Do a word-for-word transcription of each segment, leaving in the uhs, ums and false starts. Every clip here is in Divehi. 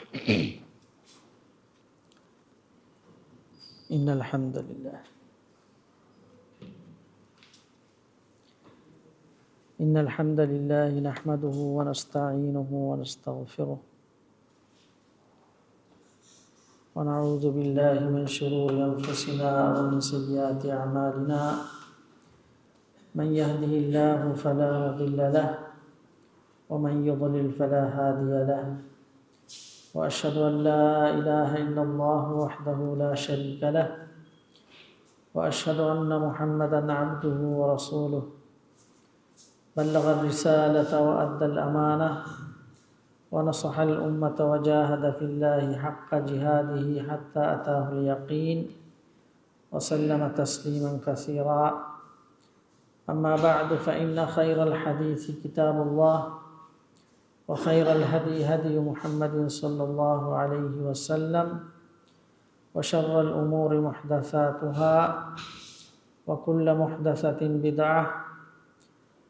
إن الحمد لله إن الحمد لله نحمده ونستعينه ونستغفره، ونعوذ بالله من شرور أنفسنا ومن سيئات أعمالنا. من يهده الله فلا مضل له، ومن يضلل فلا هادي له، وأشهد أن لا إله إلا الله وحده لا شريك له، وأشهد أن محمدا عبده ورسوله، بلغ الرسالة وأدى الأمانة، ونصح الأمة، وجاهد في الله حق جهاده حتى أتاه اليقين، وسلم تسليما كثيرا. أما بعد، فإن خير الحديث كتاب الله، وخير الهدي هدي محمد صلى الله عليه وسلم، وشر الأمور محدثاتها، وكل محدثة بدعة،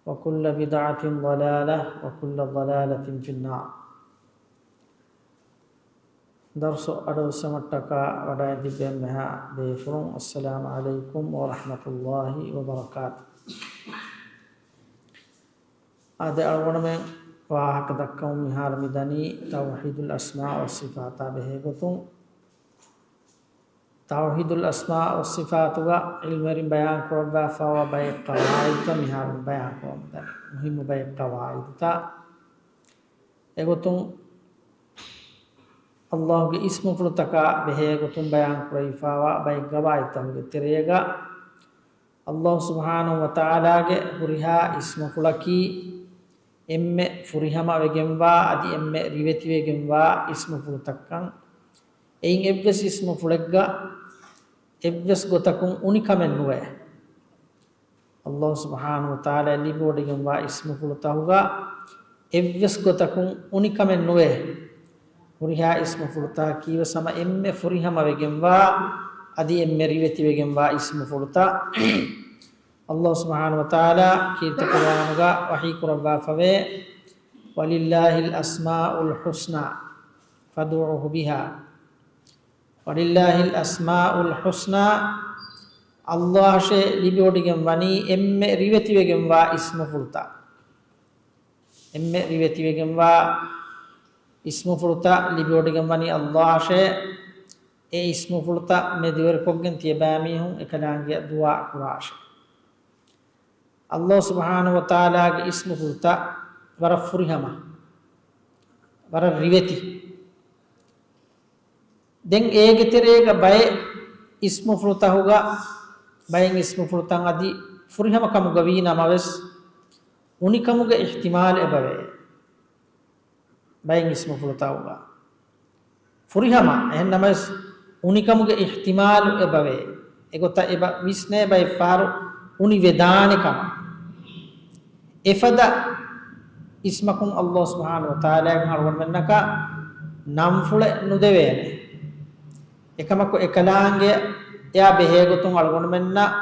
وكل بدعة ضلالة، وكل ضلالة في النار. ދަރުސު އަޑުއްސުމަށްޓަކާ ވަޑައިގެން ތިއްބެވި އެންމެހާ ބޭފުޅުން، އައްސަލާމު ޢަލައިކުމް ވަރަޙްމަތުﷲި ވަބަރަކާތު. އާދެ، އަޅުގަނޑުމެން ވާހަކަ ދައްކަމުން މިހާރު މިދަނީ ތައުޙީދުލް އަސްމާ ވައްޞިފާތާ ބެހޭގޮތުން. ތައުޙީދުލް އަސްމާ ވައްޞިފާތުގަ ޢިލްމުވެރިން ބަޔާން ކުރައްވާފައިވާ ބައެއް ޤަވާޢިދުތައް މިހާރު ބަޔާން ކުރަމުން ދަނީ. މުހިއްމު ބައެއް ޤަވާޢިދުތައް. އެގޮތުން، ﷲގެ އިސްމުފުޅުތަކާ ބެހޭގޮތުން ބަޔާން ކުރެވިފައިވާ ބައެއް ޤަވާޢިދުތަކުގެ ތެރޭގަ، ﷲ ސުބްޙާނަހު ވަތަޢާލާގެ ހުރިހާ އިސްމުފުޅަކީ އެންމެ ފުރިހަމަވެގެންވާ އަދި އެންމެ ރިވެތިވެގެންވާ އިސްމުފުޅުތައްކަން. އެއިން އެއްވެސް އިސްމުފުޅެއްގަ އެއްވެސް ގޮތަކުން އުނިކަމެއް ނުވޭ. ﷲ ސުބްޙާނަހު ވަތަޢާލާ ލިބިވޮޑިގެންވާ އިސްމުފުޅުތަކުގަ އެއްވެސް ގޮތަކުން އުނިކަމެއް ނުވޭ. ހުރިހާ އިސްމުފުޅުތަކަކީވެސް ހަމަ އެންމެ ފުރިހަމަވެގެންވާ އަދި އެންމެ ރިވެތިވެގެންވާ އިސްމުފުޅުތައް. ﷲ ސުބްޙާނަހު ވަތަޢާލާ ކީރިތި ޤުރްއާނުގަ ވަޙީ ކުރައްވާފަވޭ، "ولله الأسماء الحسنى فادعوه بها." "ولله الأسماء الحسنى." ﷲ އަށޭ ލިބިވޮޑިގެން ވަނީ އެންމެ ރިވެތިވެގެންވާ އިސްމުފުޅުތައް. އެންމެ ރިވެތިވެގެންވާ އިސްމުފުޅުތައް ލިބިވޮޑިގެން ވަނީ ﷲ އަށޭ. އެ އިސްމުފުޅުތައް މެދުވެރިކޮށްގެން ތިޔަބައި މީހުން އެކަލާނގެއަށް ދުޢާ ކުރާށޭ. ﷲ ސުބްޙާނަހު ވަތަޢާލާގެ އިސްމުފުޅުތައް ވަރަށް ފުރިހަމަ، ވަރަށް ރިވެތި. ދެން އޭގެ ތެރޭގަ ބައެއް އިސްމުފުޅުތަކުގަ، ބައެއް އިސްމުފުޅުތައް އަދި ފުރިހަމަ ކަމުގަ ވީ ނަމަވެސް، އުނިކަމުގެ އިޙްތިމާލު އެބަވޭ. ބައެއް އިސްމުފުޅުތަކުގަ ފުރިހަމަ، އެހެން ނަމަވެސް އުނިކަމުގެ އިޙްތިމާލު އެބަވޭ. އެގޮތަށް އެބަ ވިސްނޭ ބައެއްފަހަރު އުނިވެދާނެ ކަމަށް. އެފަދަ އިސްމަކުން ﷲ ސުބްޙާނަހު ވަތަޢާލާގެ އަޅުގަނޑުމެންނަކަށް ނަންފުޅެއް ނުދެވޭނެ. އެކަމަކު އެކަލާނގެ އެއާ ބެހޭގޮތުން އަޅުގަނޑުމެންނަށް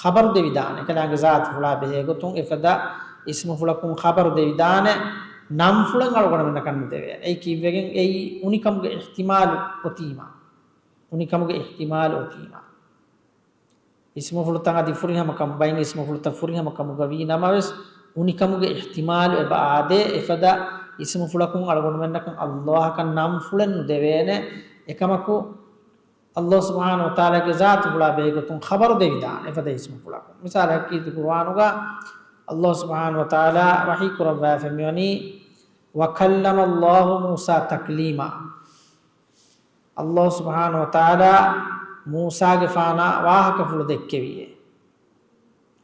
ޚަބަރު ދެވިދާނެ. އެކަލާނގެ ޒާތުފުޅާ ބެހޭގޮތުން އެފަދަ އިސްމުފުޅަކުން ޚަބަރު ދެވިދާނެ، ނަންފުޅެއް އަޅުގަނޑުމެންނަކަށް ނުދެވޭނެ. އެއީ ކީއްވެގެން؟ އެއީ އުނިކަމުގެ އިޙްތިމާލު އޮތީމާ. އުނިކަމުގެ އިޙްތިމާލު އޮތީމާ. އިސްމުފުޅުތައް އަދި ފުރިހަމަކަމު، ބައެއް އިސްމުފުޅުތައް ފުރިހަމަކަމުގަ ވީ ނަމަވެސް، އުނިކަމުގެ އިޙްތިމާލު އެބަ އާދޭ، އެފަދަ އިސްމުފުޅަކުން އަޅުގަނޑުމެންނަކަށް ﷲ އަކަށް ނަންފުޅެއް ނުދެވޭނެ. އެކަމަކު، ﷲ ސުބްޙާނަހު ވަތަޢާލާގެ ޒާތުފުޅާ ބެހޭގޮތުން ޚަބަރު ދެވިދާނެ އެފަދަ އިސްމުފުޅަކުން. މިސާލަކަށް ކީރިތި ޤުރުއާނުގަ ﷲ ސުބްޙާނަހު ވަތަޢާލާ ވަޙީ ކުރައްވާފަ މިވަނީ، "وكلم الله موسى تكليما." ﷲ ސުބްޙާނަހު ވަތަޢާލާ މޫސާގެފާނާ ވާހަކަފުޅު ދެއްކެވިއޭ.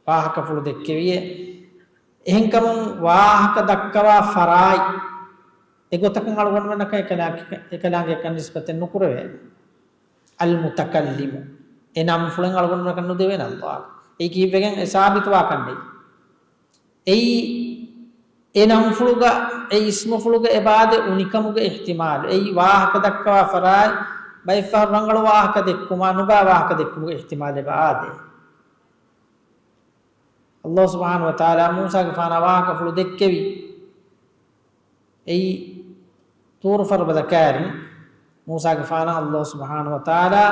ވާހަކަފުޅު ދެއްކެވިއޭ. އެހެންކަމުން ވާހަކަ ދައްކަވާ ފަރާތް އެގޮތަކުން އަޅުގަނޑުމެންނަކަށް އެކަލާ-، އެކަލާނގެއަކަށް ނިސްބަތެއް ނުކުރެވޭނެ. އަލްމުތަކައްލިމު. އެ ނަންފުޅެއް އަޅުގަނޑުމެންނަކަށް ނުދެވޭނެ ﷲ އަކަށް. އެއީ ކީއްވެގެން؟ އެ ސާބިތުވާކަށް ނެތް. އެއީ އެ ނަންފުޅުގަ، އެ އިސްމުފުޅުގަ އެބައާދޭ އުނިކަމުގެ އިޙްތިމާލު. އެއީ ވާހަކަ ދައްކަވާ ފަރާތް، ބައެއްފަހަރު ރަނގަޅު ވާހަކަ ދެއްކުމާ، ނުބައި ވާހަކަ ދެއްކުމުގެ އިޙްތިމާލު އެބައާދޭ. ﷲ ސުބްޙާނަހު ވަތަޢާލާ މޫސާގެފާނާ ވާހަކަފުޅު ދެއްކެވި. އެއީ ޠޫރު ފަރުބަދަ ކައިރިން މޫސާގެފާނަށް ﷲ ސުބްޙާނަހޫ ވަތަޢާލާ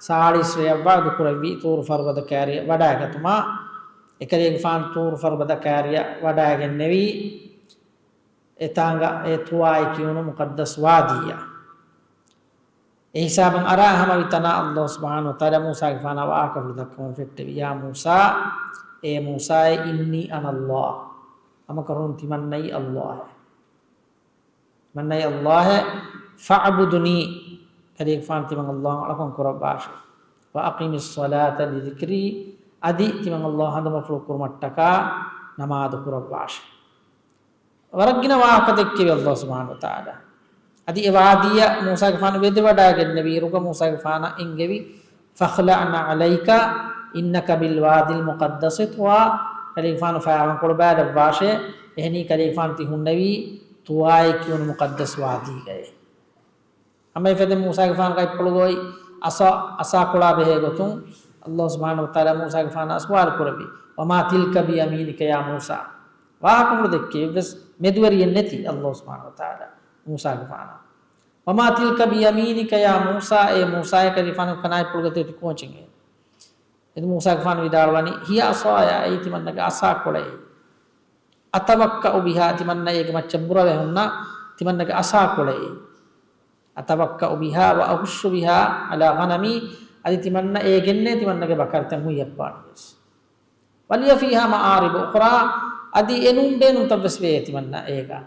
ސާޅީސް ރެޔަށް ވަޢުދު ކުރެއްވި ޠޫރު ފަރުބަދަ ކައިރިއަށް ވަޑައިގަތުމަށް. އެކަލޭގެފާނު ޠޫރު ފަރުބަދަ ކައިރިއަށް ވަޑައިގެންނެވީ އެތާނގަ އެ ޠުވާއޭ ކިޔުނު މުޤައްދަސް ވާދީއަށް. އެ ހިސާބަށް އަރާ ހަމަވި ތަނާ ﷲ ސުބްޙާނަހޫ ވަތަޢާލާ މޫސާގެފާނަށް ވާހަކަފުޅު ދައްކަވަން ފެއްޓެވި، يا موسى، އޭ މޫސާއޭ، إني أنا الله، ހަމަކަށަވަރުން ތިމަންނައީ ﷲ. މަންނައި ﷲ، فاعبدني، ކަލޭގެފާނު ތިމަން ﷲ އަޅުކަން ކުރައްވާށޭ. وأقم الصلاة لذكري، އަދި ތިމަން ﷲ ހަނދުމަފުޅު ކުރުމަށްޓަކާ ނަމާދު ކުރައްވާށޭ. ވަރަށް ގިނަ ވާހަކަ ދެއްކެވި ﷲ ސުބްޙާނަހޫ ވަތަޢާލާ. އަދި އެ ވާދީއަށް މޫސާގެފާނު ވެދެވަޑައިގެންނެވި އިރުގަ މޫސާގެފާނަށް އެންގެވި، فاخلع نعليك إنك بالواد المقدس طوى، ކަލޭގެފާނު ފަޔާވަންކޮޅު ބައިލައްވާށޭ، އެހެނީ ކަލޭގެފާނު ތި ހުންނެވީ ޠުވާއޭ ކިޔުނު މުޤައްދަސް ވާދީގައޭ. ހަމައެފަދައިން މޫސާގެފާނު ގަތްޕުޅުގައި އަސާ، އަސާކޮޅާ ބެހޭގޮތުން ﷲ ސުބްޙާނަހޫ ވަތަޢާލާ މޫސާގެފާނާ ސުވާލު ކުރެއްވި، وما تلك بيمينك يا موسى، ވާހަކަފުޅު ދެއްކެވި އެއްވެސް މެދުވެރިއެއް ނެތި ﷲ ސުބްޙާނަހޫ ވަތަޢާލާ މޫސާގެފާނާ. وما تلك بيمينك يا موسى، އޭ މޫސާއޭ، ކަލޭގެފާނު ކަނާތްޕުޅުގަ ތިބި ކޯޗެއް އޭ؟ އެދު މޫސާގެފާނު ވިދާޅުވަނީ، هي عصاي، އެއީ ތިމަންނަގެ އަސާކޮޅެއް. أتوكأ بها، ތިމަންނަ އޭގެ މައްޗަށް ބުރަވެ ހުންނަ ތިމަންނަގެ އަސާކޮޅެއް. أتوكأ بها وأهش بها على غنمي، އަދި ތިމަންނަ އޭގެންނޭ ތިމަންނަގެ ބަކަރިތައް ހުއްޔަށް ބާނީވެސް. ولي فيها مآرب أخرى، އަދި އެނޫން ބޭނުންތައްވެސް ވޭ ތިމަންނަ އޭގަ،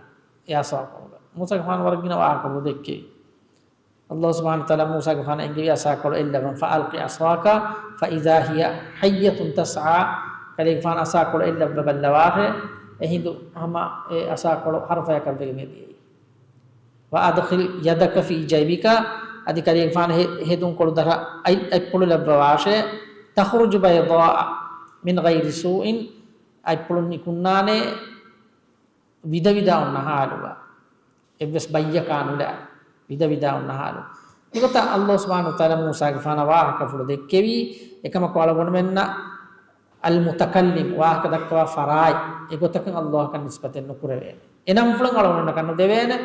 އެ އަސާކޮޅުގަ. މޫސާގެފާނު ވަރަށް ގިނަ ވާހަކަފުޅު ދެއްކެވި. ﷲ ސުބްޙާނަހޫ ވަތަޢާލާ މޫސާގެފާނަށް އެންގެވި އަސާކޮޅު އެއްލަވަން، فألق عصاك فإذا هي حية تسعى، ކަލޭގެފާނު އަސާކޮޅު އެއްލައްވަބައްލަވާށޭ، އެހިނދު ހަމަ އެ އަސާކޮޅު ހަރުފަޔަކަށްވެގެން އެދިޔައީ. وأدخل يدك في جيبك، އަދި ކަލޭގެފާނު ހެ، ހެދުންކޮޅު ދަށަށް އަތް، އަތްޕުޅު ލައްވަވާށޭ، تخرج بيضاء من غير سوء، އަތްޕުޅު ނިކުންނާނެ ވިދަވިދާ އޮންނަ ހާލުގަ، އެއްވެސް ބައްޔަކާ ނުލާ ވިދަވިދާ އޮންނަ ހާލު. މިގޮތަށް ﷲ ސުބްޙާނަހޫ ވަތަޢާލާ މޫސާގެފާނަށް ވާހަކަފުޅު ދެއްކެވީ، އެކަމަކު އަޅުގަނޑުމެންނަށް އަލްމުތަކައްލިމް، ވާހަކަ ދައްކަވާ ފަރާތް، އެގޮތަކަށް ﷲއަކަށް ނިސްބަތެއް ނުކުރެވޭނެ. އެ ނަންފުޅެއް އަޅުގަނޑަކަށް ނުދެވޭނެ،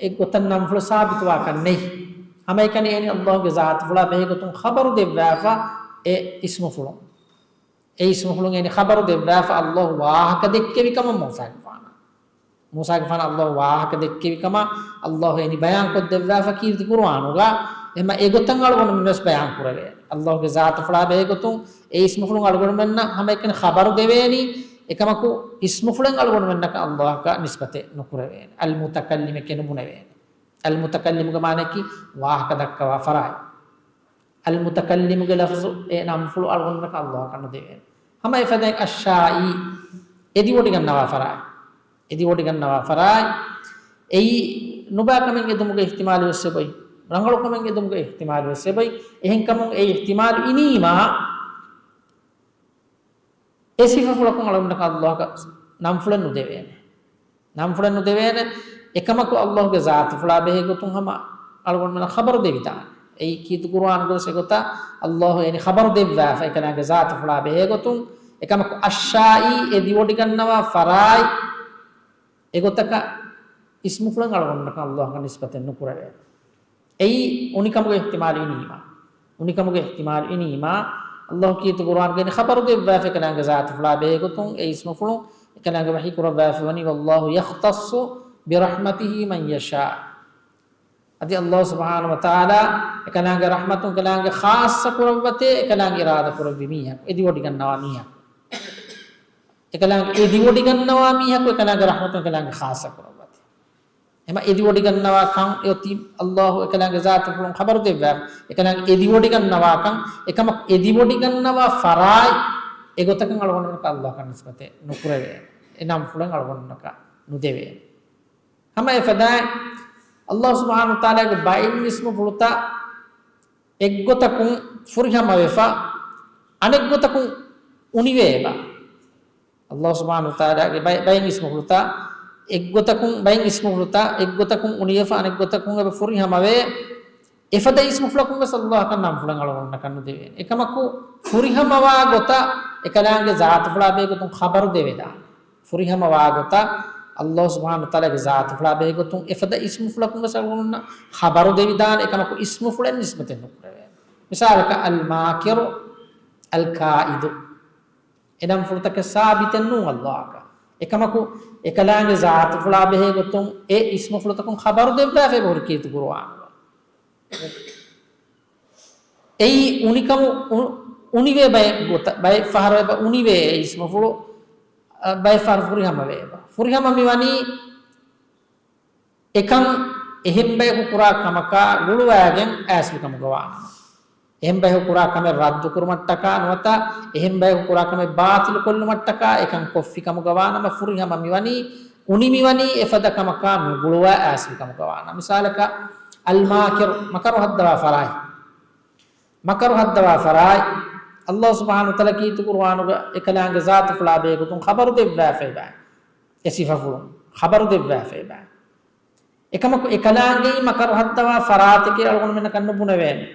އެގޮތަށް ނަންފުޅު ސާބިތުވާކަށް ނެތް. ހަމައެކަނި އެނި ﷲގެ ޒާތުފުޅާ ބެހޭގޮތުން ޚަބަރު ދެއްވާފަ އެ އިސްމުފުޅުން. އެ އިސްމުފުޅުން އެނި ޚަބަރު ދެއްވާފަ ﷲ ވާހަކަ ދެއްކެވި ކަމަށް މޫސާގެފާނަށް. މޫސާގެފާނަށް ﷲ ވާހަކަ ދެއްކެވި ކަމަށް ﷲ އެނި ބަޔާންކޮށްދެއްވާފަ ކީރިތި ޤުރުއާނުގަ. އެހެންމަ އެގޮތަށް އަޅުގަނޑުމެން ވެސް ބަޔާން ކުރެވޭނެ. ﷲގެ ޒާތުފުޅާ ބެހޭގޮތުން އެ އިސްމުފުޅުން އަޅުގަނޑުމެންނަށް ހަމައެކަނި ޚަބަރު ދެވޭނީ. އެކަމަކު އިސްމުފުޅެއް އަޅުގަނޑުމެންނަކަށް ﷲއަކަށް ނިސްބަތެއް ނުކުރެވޭނެ. އަލްމުތަކައްލިމެކޭ ނުބުނެވޭނެ. އަލްމުތަކައްލިމުގެ މާނައަކީ ވާހަކަ ދައްކަވާ ފަރާތް. އަލްމުތަކައްލިމުގެ ލަފްޒު އެ ނަންފުޅު އަޅުގަނޑުމެންނަކަށް ﷲއަކަށް ނުދެވޭނެ. ހަމަ އެފަދައިން އައްޝާއީ، އެދިވޮޑިގަންނަވާ ފަރާތް. އެދިވޮޑިގަންނަވާ ފަރާތް. އެއީ ނުބާކަމެއް އެދުމުގެ އިޙްތިމާލު ވެސް އެބޮތް. ރަނގަޅުކަމެއް އެދުމުގެ އިޙްތިމާލު ވެސް އެބޮތް. އެހެންކަމުން އެ އިޙްތިމާލު އިނީމާ، އެ ސިފަފުޅަކުން އަޅުގަނޑަކަށް ﷲއަކަށް ނަންފުޅެއް ނުދެވޭނެ. ނަންފުޅެއް ނުދެވޭނެ. އެކަމަކު ﷲގެ ޒާތުފުޅާ ބެހޭގޮތުން ހަމަ އަޅުގަނޑުމެންނަށް ޚަބަރު ދެވިދާނެ. އެއީ ކީރިތި ޤުރުއާނުގަވެސް އެގޮތަށް ﷲ އެނި ޚަބަރު ދެއްވާފަ އެކަލާނގެ ޒާތުފުޅާ ބެހޭގޮތުން. އެކަމަކު އައްޝާއީ އެދިވޮޑިގަންނަވާ ފަރާތް އެގޮތަކަށް އިސްމުފުޅެއް އަޅުގަނޑަކަށް ﷲއަކަށް ނިސްބަތެއް ނުކުރެވޭ. އެއީ އުނިކަމުގެ އިޙްތިމާލު އިނީމާ. އުނިކަމުގެ އިޙްތިމާލު އިނީމާ، ﷲ ކީރިތި ޤުރުއާނުގައި ޚަބަރު ދެއްވާފަ އެކަލާނގެ ޒާތުފުޅާ ބެހޭގޮތުން އެ އިސްމުފުޅުން އެކަލާނގެ ވަޙީ ކުރައްވާފައިވަނީ، والله يختص برحمته من يشاء. އަދި ﷲ ސުބްޙާނަހޫ ވަތަޢާލާ އެކަލާނގެ ރަޙްމަތުން އެކަލާނގެ ޚާއްޞަ ކުރައްވަތޭ އެކަލާނގެ އިރާދަ ކުރެއްވި މީހަކު، އެދިވޮޑިގަންނަވާ މީހަކު. އެކަލާނގެ އެދިވޮޑިގަންނަވާ މީހަކު އެކަލާނގެ ރަޙްމަތުން އެކަލާނގެ ޚާއްޞަ ކުރައްވަތޭ. އެމަ އެދިވޮޑިގަންނަވާ ކަން އޮތީ ﷲ އެކަލާނގެ ޒާތުފުޅުން ޚަބަރު ދެއްވާ. އެކަލާނގެ އެދިވޮޑިގަންނަވާ ކަން، އެކަމަކު އެދިވޮޑިގަންނަވާ ފަރާތް އެގޮތަކަށް އަޅުގަނޑުމެންނަކަށް ﷲއަކަށް ނިސްބަތެއް ނުކުރެވޭ. އެ ނަންފުޅެއް އަޅުގަނޑުމެންނަކަށް ނުދެވޭ. ހަމަ އެފަދައިން ﷲ ސުބްޙާނަހޫ ވަތަޢާލާގެ ބައެއް އިސްމުފުޅުތައް އެއްގޮތަކުން ފުރިހަމަވެފަ، އަނެއްގޮތަކުން އުނިވޭބާ. ﷲ ސުބްޙާނަހޫ ވަތަޢާލާގެ ބައި، ބައެއް އިސްމުފުޅުތައް އެއްގޮތަކުން، ބައެއް އިސްމުފުޅުތައް އެއްގޮތަކުން އުނިވެފަ، އަނެއްގޮތަކުން އެބަ ފުރިހަމަވޭ. އެފަދަ އިސްމުފުޅަކުން ވެސް ﷲއަކަށް ނަންފުޅެއް އަޅުގަނޑަކަށް ނުދެވޭނެ. އެކަމަކު ފުރިހަމަވާ ގޮތަށް އެކަލާނގެ ޒާތުފުޅާ ބެހޭގޮތުން ޚަބަރު ދެވެދާނެ. ފުރިހަމަވާ ގޮތަށް ﷲ ސުބްޙާނަހޫ ވަތަޢާލާގެ ޒާތުފުޅާ ބެހޭގޮތުން އެފަދަ އިސްމުފުޅަކުން ވެސް އަޅުގަނޑުންނަށް ޚަބަރު ދެވިދާނެ، އެކަމަކު އިސްމުފުޅެއް ނިސްބަތެއް ނުކުރެވޭނެ. މިސާލަކަށް، އަލްމާކިރު، އަލްކާއިދު. އެ ނަންފުޅުތަކެއް ސާބިތެއް ނޫން ﷲއަކަށް. އެކަމަކު، އެކަލާނގެ ޒާތުފުޅާ ބެހޭގޮތުން އެ އިސްމުފުޅުތަކުން ޚަބަރު ދެއްވާފައި ހުރި ކީރިތި ޤުރުއާނުގަ. އެއީ އުނިކަމު، އު-، އުނިވޭ ބައެއް ގޮތަށް، ބައެއް ފަހަރު އެބަ އުނިވޭ އެ އިސްމުފުޅު، އަ، ބައެއް ފަހަރު ފުރިހަމަވޭ އެބަ. ފުރިހަމަ މިވަނީ އެކަން އެހެން ބަޔަކު ކުރާ ކަމަކާ ގުޅުވާގެން އައިސްފި ކަމުގަ ވާނަމަ. އެހެން ބަޔަކު ކުރާ ކަމެއް ރައްދު ކުރުމަށްޓަކާ ނުވަތަ އެހެން ބަޔަކު ކުރާ ކަމެއް ބާޠިލު ކޮށްލުމަށްޓަކާ އެކަން ކޮށްފި ކަމުގަ ވާނަމަ، ފުރިހަމަ މިވަނީ، އުނި މިވަނީ އެފަދަ ކަމަކާ ނުގުޅުވާ އައިސްފި ކަމުގަ ވާނަމަ. މިސާލަކަށް، އަލްމާކިރު، މަކަރު ހައްދަވާ ފަރާތް. މަކަރު ހައްދަވާ ފަރާތް. ﷲ ސުބްޙާނަހޫ ވަތަޢާލާ ކީރިތި ޤުރުއާނުގަ އެކަލާނގެ ޒާތުފުޅާ ބެހޭގޮތުން ޚަބަރު ދެއްވާފައިބާ. އެ ސިފަފުޅުން ޚަބަރު ދެއްވާފައިބާ. އެކަމަކު އެކަލާނގެއީ މަކަރު ހައްދަވާ ފަރާތެކޭ އަޅުގަނޑުމެންނަކަށް ނުބުނެވޭނެ.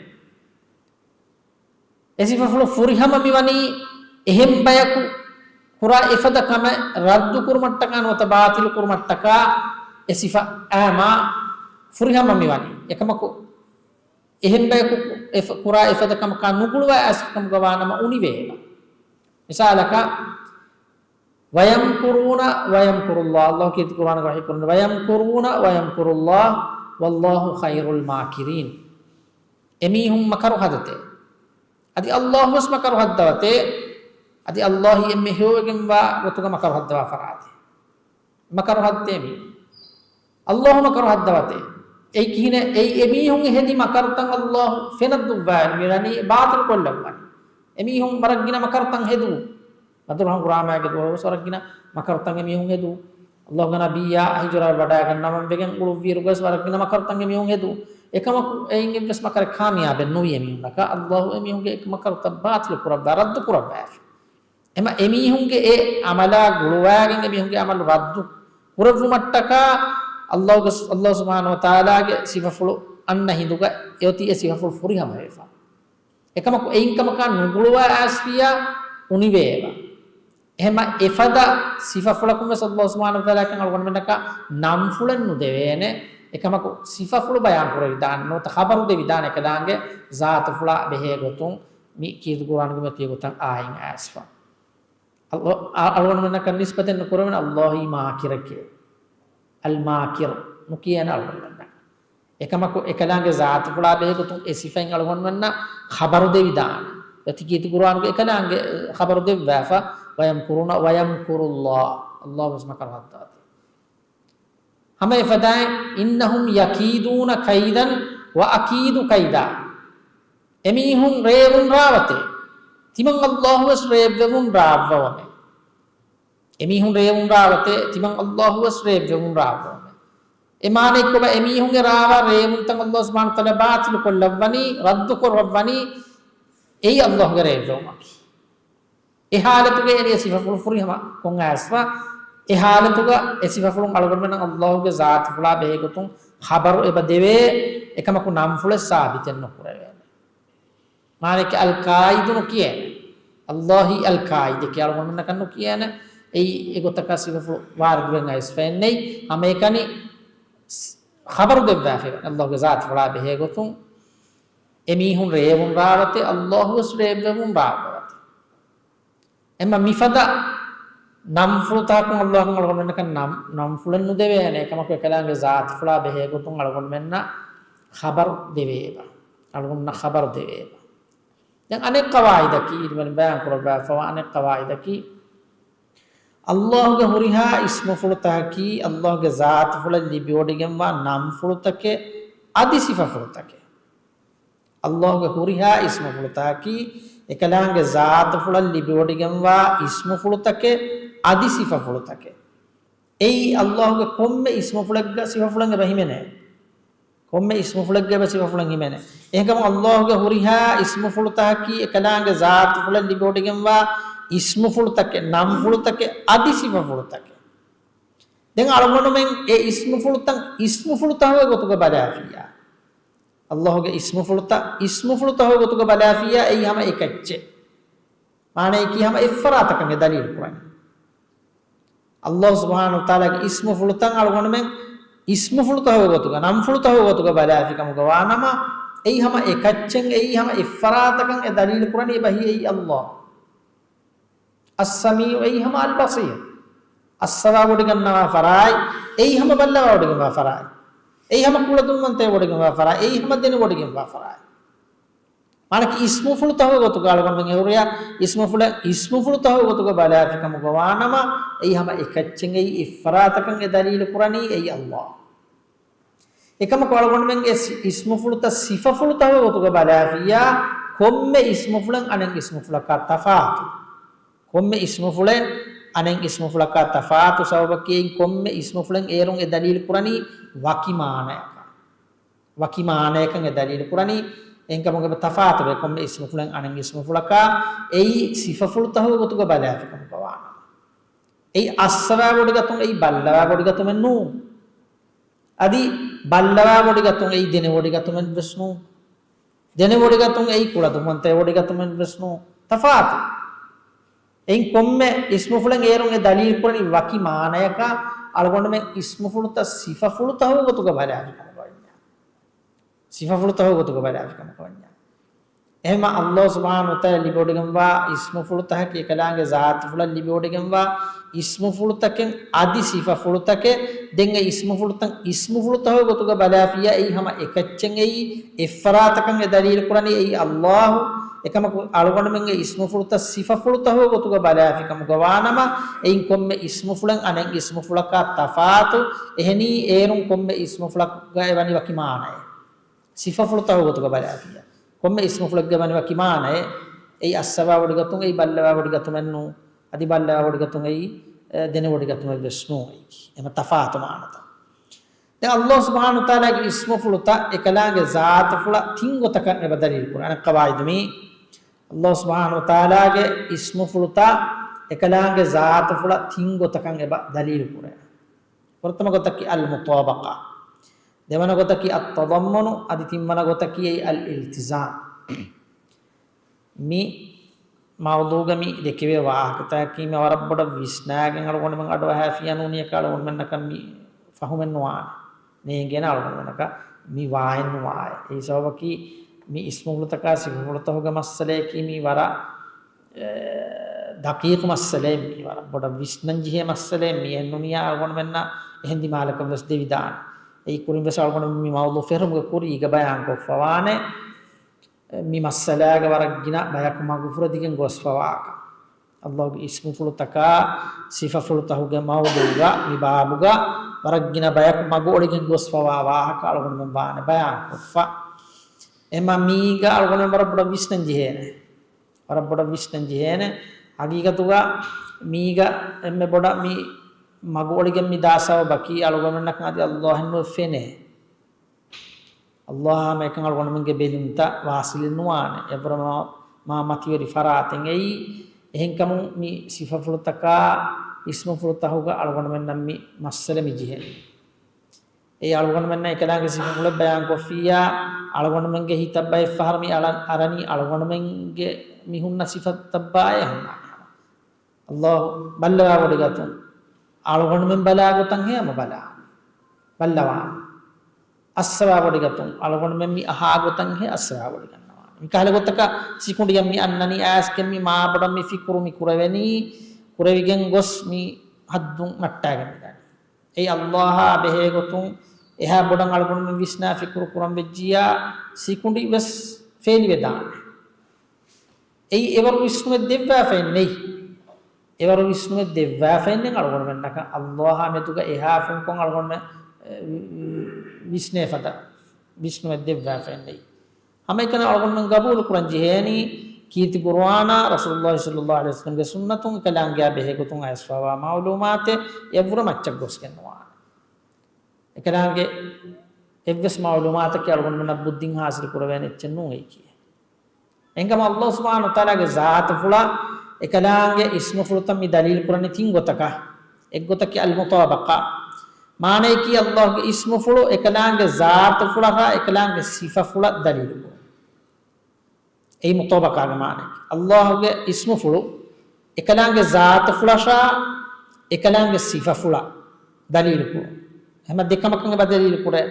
އެ ސިފަފުޅު ފުރިހަމަ މިވަނީ އެހެން ބަޔަކު ކުރާ އެފަދަ ކަމެއް ރައްދު ކުރުމަށްޓަކާ ނުވަތަ ބާޠިލު ކުރުމަށްޓަކާ އެ ސިފަ އާމާ ފުރިހަމަ މިވަނީ. އެކަމަކު އެހެން ބަޔަކު އެފަ-، ކުރާ އެފަދަ ކަމަކާ ނުގުޅުވާ އައިސްފި ކަމުގަ ވާނަމަ އުނިވޭ އެބަ. މިސާލަކަށް، وَيَمْكُرُونَ وَيَمْكُرُ اللَّهُ. ﷲ ކީރިތި ޤުރުއާނުގަ ވަޙީ ކުރައްވަނީ، وَيَمْكُرُونَ وَيَمْكُرُ اللَّهُ وَاللَّهُ خَيْرُ الْمَاكِرِينَ. އެމީހުން މަކަރު ހަދަތޭ. އަދި ﷲ ވެސް މަކަރު ހައްދަވަތޭ. އަދި ﷲ އެންމެ ހެޔޮވެގެންވާ ގޮތުގަ މަކަރު ހައްދަވާ ފަރާތެއް. މަކަރު ހައްދޭ މީ. ﷲ މަކަރު ހައްދަވަތޭ. އެއީ ކިހިނެއް؟ އެއީ އެމީހުން ހެދި މަކަރުތައް ﷲ ފެނަށް ދުއްވާ މިވަނީ ބާޠިލު ކޮށްލައްވަނީ. އެމީހުން ވަރަށް ގިނަ މަކަރުތައް ހެދު. ބަދުރު ހަނގުރާމައިގެ ދުވަހު ވެސް ވަރަށް ގިނަ މަކަރުތައް އެމީހުން ހެދު. ﷲގެ ނަބިއްޔާ ހިޖުރަ ވަޑައިގަންނަވަން ވެގެން އުޅުއްވިއިރު ވެސް ވަރަށް ގިނަ މަކަރުތައް އެމީހުން ހެދު. އެކަމަކު އެއިން އެއްވެސް މަކަރެއް ކާމިޔާބެއް ނުވި އެމީހުންނަކަށް. ﷲ އެމީހުންގެ އެކި މަކަރުތައް ބާޠިލު ކުރައްވާ، ރައްދު ކުރައްވާފި. އެމަ އެމީހުންގެ އެ އަމަލާ ގުޅުވާގެން އެމީހުންގެ އަމަލު ރައްދު ކުރެއްވުމަށްޓަކާ، ﷲ ގެ، ﷲ ސުބްޙާނަހޫ ވަތަޢާލާގެ ސިފަފުޅު އަންނަ ހިނދުގަ އެއޮތީ އެ ސިފަފުޅު ފުރިހަމަވެފަ. އެކަމަކު އެއިން ކަމަކާ ނުގުޅުވާ އައިސްފިއްޔާ އުނިވޭ އެބަ. އެހެމަ އެފަދަ ސިފަފުޅަކުން ވެސް ﷲ ސުބްޙާނަހޫ ވަތަޢާލާ އަޅުގަނޑުމެންނަކަށް ނަންފުޅެއް ނުދެވޭނެ. އެކަމަކު ސިފަފުޅު ބަޔާން ކުރެވިދާނެ ނުވަތަ ޚަބަރު ދެވިދާނެ އެކަލާނގެ ޒާތުފުޅާ ބެހޭ ގޮތުން މި ކީރިތި ޤުރުއާނުގެ މިއޮތީ ގޮތަށް އާއިން އައިސްފަ. އަޅު-، އަ-، އަޅުގަނޑުމެންނަކަށް ނިސްބަތެއް ނުކުރެވޭނެ ﷲ އީ މާކިރެކޭ. އަލްމާކިރު ނުކިޔޭނެ އަޅުގަނޑުމެންނަށް. އެކަމަކު އެކަލާނގެ ޒާތުފުޅާ ބެހޭގޮތުން އެ ސިފައިން އަޅުގަނޑުމެންނަށް ޚަބަރު ދެވިދާނެ. އޮތީ ކީރިތި ޤުރުއާނުގެ އެކަލާނގެ ޚަބަރު ދެއްވާފަ، وَيَمْكُرُونَ وَيَمْكُرُ اللَّهُ. ﷲ ވެސް މަކަރު ހައްދަވަތޭ. ހަމަ އެފަދައިން، إِنَّهُمْ يَكِيدُونَ كَيْدًا وَأَكِيدُ كَيْدًا. އެމީހުން ރޭވުން ރާވަތޭ. ތިމަން ﷲ ވެސް ރޭއްވެވުން ރާއްވަވަމޭ. އެމީހުން ރޭވުން ރާވަތޭ، ތިމަން ﷲ ވެސް ރޭއްވެވުން ރާއްވަވަމޭ. އެ މާނައެއްކޮބާ އެމީހުންގެ ރާވާ ރޭވުންތައް ﷲ ސުބްޙާނަހޫ ވަތަޢާލާ ބާޠިލު ކޮށްލައްވަނީ، ރައްދު ކުރައްވަނީ، އެއީ ﷲގެ ރޭއްވެވުމަކީ. އެ ހާލަތުގައި އެ ސިފަފުޅު ފުރިހަމަ ކޮށް އައިސްފަ، އެ ހާލަތުގަ އެ ސިފަފުޅުން އަޅުގަނޑުމެންނަށް ﷲގެ ޒާތުފުޅާ ބެހޭގޮތުން ޚަބަރު އެބަ ދެވޭ، އެކަމަކު ނަންފުޅެއް ސާބިތެއް ނުކުރެވޭނެ. މާނައަކީ އަލް ކާއިދު ނުކިޔޭނެ. ﷲ އީ އަލް ކާއިދެކޭ އަޅުގަނޑުމެންނަކަށް ނުކިޔޭނެ. އެއީ އެގޮތަކަށް ސިފަފުޅު ވާރިދުވެގެން އައިސްފައެއް ނެތް. ހަމައެކަނި ސް-، ޚަބަރު ދެއްވާފައި ވަނީ ﷲގެ ޒާތުފުޅާ ބެހޭގޮތުން. އެމީހުން ރޭވުން ރާވަތޭ، ﷲ ވެސް ރޭއްވެވުން ރާއްވަވަތޭ. އެމަ މިފަދަ ނަންފުޅުތަކުން ﷲ އަޅުގަނޑުމެންނަކަށް ނަން-، ނަންފުޅެއް ނުދެވޭނެ. އެކަމަކު އެކަލާނގެ ޒާތުފުޅާ ބެހޭގޮތުން އަޅުގަނޑުމެންނަށް ޚަބަރު ދެވޭބަ. އަޅުގަނޑުމެންނަށް ޚަބަރު ދެވޭބަ. ދެން އަނެއް ޤަވާއިދަކީ، އިލްމުވެރިން ބަޔާން ކުރައްވާފަވާ އަނެއް ޤަވާއިދަކީ، ﷲގެ ހުރިހާ އިސްމުފުޅުތަކަކީ، ﷲގެ ޒާތުފުޅަށް ލިބިވޮޑިގެންވާ ނަންފުޅުތަކެއް އަދި ސިފަފުޅުތަކެއް. ﷲގެ ހުރިހާ އިސްމުފުޅުތަކަކީ، އެކަލާނގެ ޒާތުފުޅަށް ލިބިވޮޑިގެންވާ އިސްމުފުޅުތަކެއް އަދި ސިފަފުޅުތަކެއް. އެއީ، ﷲގެ ކޮންމެ އިސްމުފުޅެއްގަ ސިފަފުޅެއް އެބަ ހިމެނޭ. ކޮންމެ އިސްމުފުޅެއްގަ އެބަ ސިފަފުޅެއް ހިމެނޭ. އެހެންކަމުން، ﷲގެ ހުރިހާ އިސްމުފުޅުތަކަކީ، އެކަލާނގެ ޒާތުފުޅަށް ލިބިވޮޑިގެންވާ އިސްމުފުޅުތަކެއް، ނަންފުޅުތަކެއް، އަދި ސިފަފުޅުތަކެއް. ދެން އަޅުގަނޑުމެން އެ އިސްމުފުޅުތައް، އިސްމުފުޅުތަކުގެ ގޮތުގަ ބަލާފިއްޔާ، ﷲގެ އިސްމުފުޅުތައް، އިސްމުފުޅުތަކުގެ ގޮތުގަ ބަލާފިއްޔާ، އެއީ ހަމަ އެކައްޗެއް. މާނައަކީ ހަމަ އެއްފަރާތަކަށް އެ ދަލީލު ކުރަނީ. ﷲ ސުބްޙާނަހޫ ވަތަޢާލާގެ އިސްމުފުޅުތައް އަޅުގަނޑުމެން އިސްމުފުޅުތަކުގެ ގޮތުގަ، ނަންފުޅުތަކުގެ ގޮތުގަ ބަލާފިކަމުގަ ވާނަމަ، އެއީ ހަމަ އެކައްޗެއް، އެއީ ހަމަ އެއްފަރާތަކަށް އެ ދަލީލު ކުރަނީ އެބަހީ އެއީ ﷲ. އައްސަމީޢު އެއީ ހަމަ އަލްބަޞީރު. އައްސަވާވޮޑިގަންނަވާ ފަރާތް އެއީ ހަމަ ބައްލަވާވޮޑިގަންވާ ފަރާތް. އެއީ ހަމަ ކުޅަދުންވަންތަވެވޮޑިގަންވާ ފަރާތް. އެއީ ހަމަ ދެނެވޮޑިގަންވާ ފަރާތް. މާނައަކީ އިސްމުފުޅުތަކުގެ ގޮތުގަ އަޅުގަނޑުމެން އެ ހުރިހާ އިސްމުފުޅެއް، އިސްމުފުޅުތަކުގެ ގޮތުގަ ބަލާފިކަމުގަ ވާނަމަ، އެއީ ހަމަ އެކައްޗެއް، އެއީ އެއްފަރާތަކަށް އެ ދަލީލު ކުރަނީ އެއީ ﷲ. އެކަމަކު އަޅުގަނޑުމެންގެ ސި-، އިސްމުފުޅުތައް ސިފަފުޅުތަކުގެ ގޮތުގަ ބަލާފިއްޔާ، ކޮންމެ އިސްމުފުޅެއް އަނެއް އިސްމުފުޅަކާ ތަފާތު. ކޮންމެ އިސްމުފުޅެއް އަނެއް އިސްމުފުޅަކާ ތަފާތު ސަބަބަކީ އެއިން ކޮންމެ އިސްމުފުޅެއް އޭރުން އެ ދަލީލު ކުރަނީ ވަކި މާނަޔަކަށް. ވަކި މާނަޔަކަށް އެ ދަލީލު ކުރަނީ، އެހެންކަމުން އެބަ ތަފާތުވޭ ކޮންމެ އިސްމުފުޅެއް އަނެއް އިސްމުފުޅަކާ، އެއީ ސިފަފުޅުތަކުގެ ގޮތުގަ ބަލާފިކަމުގަ ވާނަމަ. އެއީ އައްސަވާވޮޑިގަތުން އެއީ ބައްލަވާވޮޑިގަތުމެއް ނޫން. އަދި ބައްލަވާވޮޑިގަތުން އެއީ ދެނެވޮޑިގަތުމެއް ވެސް ނޫން. ދެނެވޮޑިގަތުން އެއީ ކުޅަދުންވަންތަވެ ވޮޑިގަތުމެއް ވެސް ނޫން. ތަފާތު. އެއިން ކޮންމެ އިސްމުފުޅެއް އޭރުން އެ ދަލީލު ކުރަނީ ވަކި މާނަޔަކަށް، އަޅުގަނޑުމެން އިސްމުފުޅުތައް ސިފަފުޅުތަކުގެ ގޮތުގަ ބަލާފިކަމުގަ ވަންޏާ. ސިފަފުޅުތަކުގެ ގޮތުގަ ބަލާފިކަމުގަ ވަންޏާ. އެހެންމަ ﷲ ސުބްޙާނަހޫ ވަތަޢާލާ ލިބިވޮޑިގެންވާ އިސްމުފުޅުތަކަކީ އެކަލާނގެ ޒާތުފުޅަށް ލިބިވޮޑިގެންވާ އިސްމުފުޅުތަކެއް އަދި ސިފަފުޅުތަކެއް. ދެން އެ އިސްމުފުޅުތައް އިސްމުފުޅުތަކުގެ ގޮތުގަ ބަލާފިއްޔާ އެއީ ހަމަ އެކައްޗެއް، އެއީ އެއްފަރާތަކަށް އެ ދަލީލު ކުރަނީ އެއީ ﷲ. އެކަމަކު އަޅުގަނޑުމެންގެ އިސްމުފުޅުތައް ސިފަފުޅުތަކުގެ ގޮތުގަ ބަލާފިކަމުގަ ވާނަމަ، އެއިން ކޮންމެ އިސްމުފުޅެއް އަނެއް އިސްމުފުޅަކާ ތަފާތު. އެހެނީ އޭރުން ކޮންމެ އިސްމުފުޅަކުގައި ވަނީ ވަކި މާނައެއް. ސިފަފުޅުތަކުގެ ގޮތުގަ ބަލާފިއްޔާ، ކޮންމެ އިސްމުފުޅެއްގައި ވަނީ ވަކި މާނައެއް. އެއީ އައްސަވާވޮޑިގަތުން އެއީ ބައްލަވާވޮޑިގަތުމެއް ނޫން. އަދި ބައްލަވާވޮޑިގަތުން އެއީ، އެ، ދެނެވޮޑިގަތުމެއް ވެސް ނޫން. އެއީ އެމަ ތަފާތު މާނަތައް. ދެން ﷲ ސުބްޙާނަހޫ ވަތަޢާލާގެ އިސްމުފުޅުތައް އެކަލާނގެ ޒާތުފުޅަށް ތިން ގޮތަކަށް އެބަ ދަލީލު ކުރާނެ. އަނެއް ޤަވާއިދު މީ، ﷲ ސުބްޙާނަހޫ ވަތަޢާލާގެ އިސްމުފުޅުތައް އެކަލާނގެ ޒާތުފުޅަށް ތިން ގޮތަކަށް އެބަ ދަލީލު ކުރޭ. ފުރަތަމަ ގޮތަކީ އަލްމުޠާބަޤާ. ދެވަނަ ގޮތަކީ އައްތަޟައްމުނު، އަދި ތިންވަނަ ގޮތަކީ އަލް އިލްތިޒާމް. މި މައުޟޫގަ މި ދެކެވޭ ވާހަކަތަކީ މި ވަރަށް ބޮޑަށް ވިސްނާގެން އަޅުގަނޑުމެން އަޑުއަހާފިޔާ ނޫނިއަކަށް އަޅުގަނޑުމެންނަކަށް މި ފަހުމެއް ނުވާނެ. ނޭނގޭނެ އަޅުގަނޑުމެންނަކަށް މި ވާއެއް ނުވާއެއް. އެއީ ސަބަބަކީ މި އިސްމުފުޅުތަކާ ސިފަފުޅުތަކުގެ މައްސަލަޔަކީ މީ ވަރަށް، އެ، ދަޤީޤު މައްސަލައެއް، މީ ވަރަށް ބޮޑަށް ވިސްނަން ޖެހޭ މައްސަލައެއް. މި އެހެން ނޫނިއްޔާ އަޅުގަނޑުމެންނަށް އެހެން ދިމާލަކަށް ވެސް ދެވިދާނެ. އެއީ ކުރިން ވެސް އަޅުގަނޑު މި މައުޟޫ ފެށުމުގެ ކުރީގަ ބަޔާން ކޮށްފަވާނެ. މި މައްސަލާގަ ވަރަށް ގިނަ ބަޔަކު މަގުފުރެދިގެން ގޮސްފަވާކަން. ﷲގެ އިސްމުފުޅުތަކާ ސިފަފުޅުތަކުގެ މައުޟޫގަ މި ބާބުގަ ވަރަށް ގިނަ ބަޔަކު މަގު އޮޅިގެން ގޮސްފަވާ ވާހަކަ އަޅުގަނޑުމެން ވާނެ ބަޔާން ކޮށްފަ. އެމަ މީގަ އަޅުގަނޑުމެން ވަރަށް ބޮޑަށް ވިސްނަން ޖެހޭނެ. ވަރަށް ބޮޑަށް ވިސްނަން ޖެހޭނެ. ހަގީގަތުގަ މީގަ އެންމެ ބޮޑަށް މި މަގު އޮޅިގެން މި ދާ ސަބަބަކީ އަޅުގަނޑުމެންނަކަށް އަދި ﷲ އެއްނު ފެނޭ. ﷲ އާ މެކަން އަޅުގަނޑުމެންގެ ބެލުންތައް ވާސިލެއް ނުވާނެ. އެވަރަށް މާ، މާ މަތިވެރި ފަރާތެއް އެއީ. އެހެންކަމުން މި ސިފަފުޅުތަކާ އިސްމުފުޅުތަކުގަ އަޅުގަނޑުމެންނަށް މި މައްސަލަ މި ޖެހެނީ. އެއީ އަޅުގަނޑުމެންނަށް އެކަލާނގެ ސިފަފުޅެއް ބަޔާން ކޮށްފިއްޔާ، އަޅުގަނޑުމެންގެ ހިތަށް ބައެއް ފަހަރު މި އަޅަ، އަރަނީ އަޅުގަނޑުމެންގެ މި ހުންނަ ސިފަތައްބާއޭ ހުންނާނެ. ﷲ ބައްލަވާވޮޑިގަތުން އަޅުގަނޑުމެން ބަލާ ގޮތަށް ހޭ ހަމަ ބަލާ، ބައްލަވާ. އައްސަވާވޮޑިގަތުން އަޅުގަނޑުމެން މި އަހާ ގޮތަށް ހޭ އައްސަވާވޮޑިގަންނަވާނެ. މި ކަހަލަ ގޮތަކަށް ސިކުނޑިއަށް މި އަންނަނީ އައިސްގެން މި މާބޮޑަށް މި ފިކުރު މި ކުރެވެނީ، ކުރެވިގެން ގޮސް މި ހައްދުން ނައްޓާގެން މިދަނީ. އެއީ ﷲ އާ ބެހޭ ގޮތުން އެހާ ބޮޑަށް އަޅުގަނޑުމެން ވިސްނާ ފިކުރު ކުރަން ވެއްޖިއްޔާ ސިކުނޑި ވެސް ފޭލިވެދާނެ. އެއީ އެވަރު ވިސްނުމެއް ދެއްވާފައެއް ނެތް. އެވަރު ވިސްނުމެއް ދެއްވާފައެއް ނެތް އަޅުގަނޑުމެންނަކަށް ﷲ އާ މެދުގަ އެހާ ފުންކޮށް އަޅުގަނޑުމެން، އެ، ވި، ވި، ވިސްނޭ ފަދަ ވިސްނުމެއް ދެއްވާފައެއް ނެތް. ހަމައެކަނި އަޅުގަނޑުމެން ގަބޫލު ކުރަން ޖެހޭނީ ކީރިތި ޤުރުއާނާ، ރަސޫލުﷲ ޞައްލަﷲ ޢަލައިހި ވަސައްލަމްގެ ސުންނަތުން އެކަލާނގެއާ ބެހޭ ގޮތުން އައިސްފަވާ މަޢުލޫމާތެއް އެއަށްވުރެ މައްޗަށް ގޮސްގެން ނުވާނެ. އެކަލާނގެ އެއްވެސް މަޢުލޫމާތަކެއް އަޅުގަނޑުމެންނަށް ބުއްދިން ޙާޞިލު ކުރެވޭނެ އެއްޗެއް ނޫން އެއީކީ. އެހެންކަމުން ﷲ ސުބްޙާނަހޫ ވަތަޢާލާގެ ޒާތުފުޅަށް އެކަލާނގެ އިސްމުފުޅުތައް މި ދަލީލު ކުރަނީ ތިން ގޮތަކަށް. އެއްގޮތަކީ އަލްމުޠާބަޤާ. މާނަޔަކީ ﷲގެ އިސްމުފުޅު އެކަލާނގެ ޒާތުފުޅަށާ އެކަލާނގެ ސިފަފުޅަށް ދަލީލު ކުރުން. އެއީ މުޠާބަޤާގެ މާނައަކީ. ﷲގެ އިސްމުފުޅު އެކަލާނގެ ޒާތުފުޅަށާ އެކަލާނގެ ސިފަފުޅަށް ދަލީލު ކުރުން. ހަމަ ދެކަމަކަށް އެބަ ދަލީލު ކުރޭ.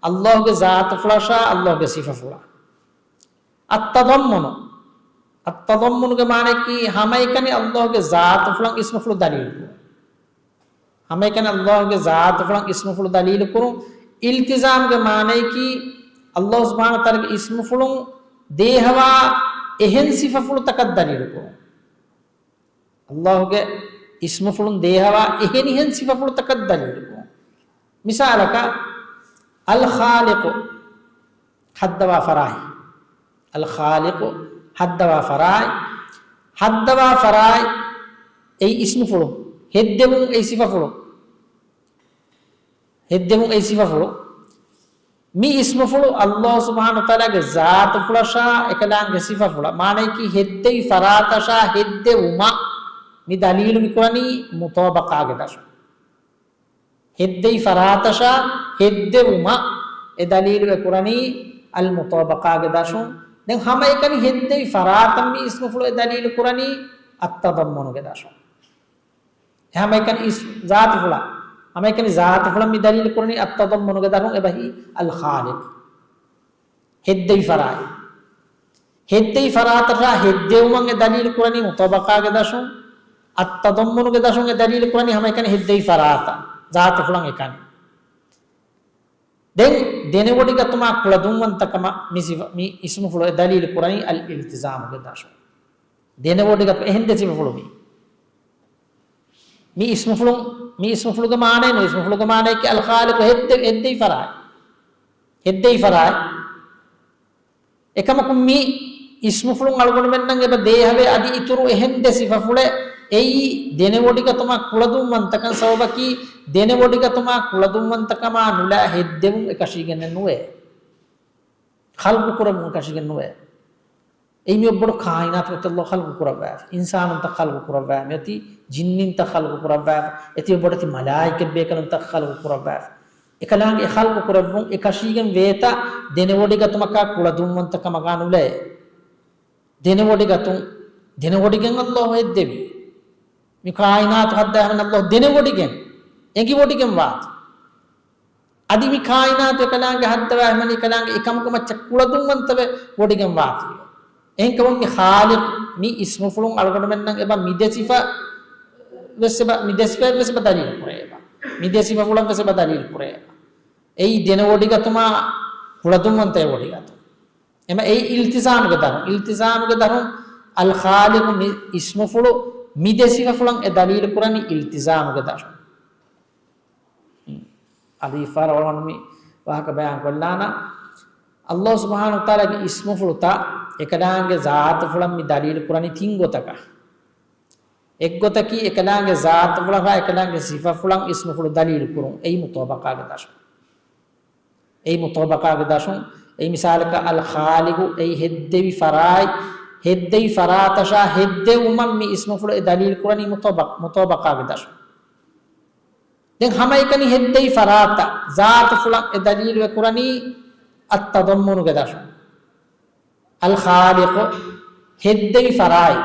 އައްލާހުގެ ޒާތުފުޅަށާ އައްލާހުގެ ސިފަފުޅަށް. އައްތަޟައްމުނު. އައްތަޟައްމުނުގެ މާނައަކީ ހަމައެކަނި އައްލާހުގެ ޒާތުފުޅަށް އިސްމުފުޅު ދަލީލު ކުރުން. ހަމައެކަނި އައްލާހުގެ ޒާތުފުޅަށް އިސްމުފުޅު ދަލީލު ކުރުން. އިލްތިޒާމްގެ މާނައަކީ އައްލާހު ސުބްޙާނަހު ވަތަޢާލާގެ އިސްމުފުޅުން ދޭހަވާ އެހެން ސިފަފުޅުތަކަށް ދަލީލު ކުރުން. އައްލާހުގެ އިސްމުފުޅުން ދޭހަވާ އެހެނިހެން ސިފަފުޅުތަކަށް ދަލީލު ކުރުން. މިސާލަކަށް، އަލް ޚާލިޤު، ހައްދަވާ ފަރާތް. އަލް ޚާލިޤު، ހައްދަވާ ފަރާތް. ހައްދަވާ ފަރާތް އެއީ އިސްމުފުޅު. ހެއްދެވުން އެއީ ސިފަފުޅު. ހެއްދެވުން އެއީ ސިފަފުޅު. މި އިސްމުފުޅު އައްލާހު ސުބްޙާނަހު ވަތަޢާލާގެ ޒާތުފުޅަށާ އެކަލާނގެ ސިފަފުޅަށް. މާނައަކީ ހެއްދެވި ފަރާތަށާ ހެއްދެވުމަށް މި ދަލީލު މި ކުރަނީ މުޠާބަޤާގެ ދަށުން. ހެއްދެވި ފަރާތަށާ ހެއްދެވުމަށް އެ ދަލީލު އެ ކުރަނީ އަލް މުޠާބަޤާގެ ދަށުން. ދެން ހަމައެކަނި ހެއްދެވި ފަރާތަށް މި އިސްމުފުޅު އެ ދަލީލު ކުރަނީ އައްތަޟައްމުނުގެ ދަށުން. އެ ހަމައެކަނި އިސް-، ޒާތުފުޅަށް، ހަމައެކަނި ޒާތުފުޅަށް މި ދަލީލު ކުރަނީ އައްތަޟައްމުނުގެ ދަށުން އެބަހީ އަލް ޚާލިޤު. ހެއްދެވި ފަރާތް. ހެއްދެވި ފަރާތަށާ ހެއްދެވުމަށް އެ ދަލީލު ކުރަނީ މުޠާބަޤާގެ ދަށުން، އައްތަޟައްމުނުގެ ދަށުން އެ ދަލީލު ކުރަނީ ހަމައެކަނި ހެއްދެވި ފަރާތަށް، ޒާތުފުޅަށް އެކަނި. ދެން ދެނެވޮޑިގަތުމާ ކުޅަދުންވަންތަކަމަށް މި ސިފަ-، މި އިސްމުފުޅު އެ ދަލީލު ކުރަނީ އަލް އިލްތިޒާމުގެ ދަށުން. ދެނެވޮޑިގަތު އެހެން ދެ ސިފަފުޅު މި. މި އިސްމުފުޅު، މި އިސްމުފުޅުގެ މާނައެއް ނޫން. އިސްމުފުޅުގެ މާނައަކީ އަލް ޚާލިޤު ހެއްދެ-، ހެއްދެވި ފަރާތް. ހެއްދެވި ފަރާތް. އެކަމަކު މި އިސްމުފުޅުން އަޅުގަނޑުމެންނަށް އެބަ ދޭހަވޭ އަދި އިތުރު އެހެން ދެ ސިފަފުޅެއް. އެއީ ދެނެވޮޑިގަތުމާ ކުޅަދުންވަންތަކަން ސަބަބަކީ ދެނެވޮޑިގަތުމާ ކުޅަދުންވަންތަކަމާ ނުލާ ހެއްދެވުން އެކަށީގެންނެއް ނުވޭ. ޚަލްޤު ކުރެއްވުން އެކަށީގެން ނުވޭ. އެއީ މިއޮއް ބޮޑު ކާއިނާތު އޮތީ އައްލާހު ޚަލްޤު ކުރައްވާފަ. އިންސާނުންތައް ޚަލްޤު ކުރައްވާފަ. އޮތީ ޖިންނިންތައް ޚަލްޤު ކުރައްވާފަ. އޮތީ ބޮޑެތި މަލާއިކަތް ބޭކަލުންތައް ޚަލްޤު ކުރައްވާފަ. އެކަލާނގެ އެ ޚަލްޤު ކުރެއްވުން އެކަށީގެން ވޭތަ ދެނެވޮޑިގަތުމަކާ ކުޅަދުންވަންތަކަމަކާ ނުލައޭ. ދެނެވޮޑިގަތުން، ދެނެވޮޑިގެން އައްލާހު ހެއްދެވީ. މި ކާއިނާތު ހައްދާ ހަމަ އައްލާހު ދެނެވޮޑިގެން، އެނގިވޮޑިގެން ވާތީ. އަދި މި ކާއިނާތު އެކަލާނގެ ހައްދަވާ ހަމަ އެކަލާނގެ އެކަމަކު މައްޗަށް ކުޅަދުންވަންތަވެ ވޮޑިގެން ވާތީ. އެހެންކަމުން މި ޚާލިޤު މި އިސްމުފުޅުން އަޅުގަނޑުމެންނަށް އެބަ މި ދެ ސިފަ ވެސް އެބަ، މި ދެ ސިފައެއް ވެސް އެބަ ދަލީލު ކުރޭ އެބަ. މި ދެ ސިފަފުޅަށް ވެސް އެބަ ދަލީލު ކުރޭ އެބަ. އެއީ ދެނެވޮޑިގަތުމާ ކުޅަދުންވަންތަވެ ވޮޑިގަތުން. އެމަ އެއީ އިލްތިޒާމުގެ ދަށުން. އިލްތިޒާމުގެ ދަށުން އަލް ޚާލިޤު މި އިސްމުފުޅު މި ދެ ސިފަފުޅަށް އެ ދަލީލު ކުރަނީ އިލްތިޒާމުގެ ދަށުން. އަދި ފަރަވަން މި ވާހަކަ ބަޔާން ކޮށްލާނަ. އައްލާހު ސުބްޙާނަހު ވަތަޢާލާގެ އިސްމުފުޅުތައް އެކަލާނގެ ޒާތުފުޅަށް މި ދަލީލު ކުރަނީ ތިން ގޮތަކަށް. އެއްގޮތަކީ އެކަލާނގެ ޒާތުފުޅަށާ އެކަލާނގެ ސިފަފުޅަށް އިސްމުފުޅު ދަލީލު ކުރުން. އެއީ މުޠާބަޤާގެ ދަށުން. އެއީ މުޠާބަޤާގެ ދަށުން. އެއީ މިސާލަކަށް އަލް ޚާލިޤު، އެއީ ހެއްދެވި ފަރާތް، ހެއްދެވި ފަރާތަށާ ހެއްދެވުމަށް މި އިސްމުފުޅު އެ ދަލީލު ކުރަނީ މުޠާބަ-، މުޠާބަޤާގެ ދަށުން. ދެން ހަމައެކަނި ހެއްދެވި ފަރާތަށް ޒާތުފުޅަށް އެ ދަލީލު އެ ކުރަނީ އައްތަޟައްމުނުގެ ދަށުން. އަލް ޚާލިޤު، ހެއްދެވި ފަރާތް.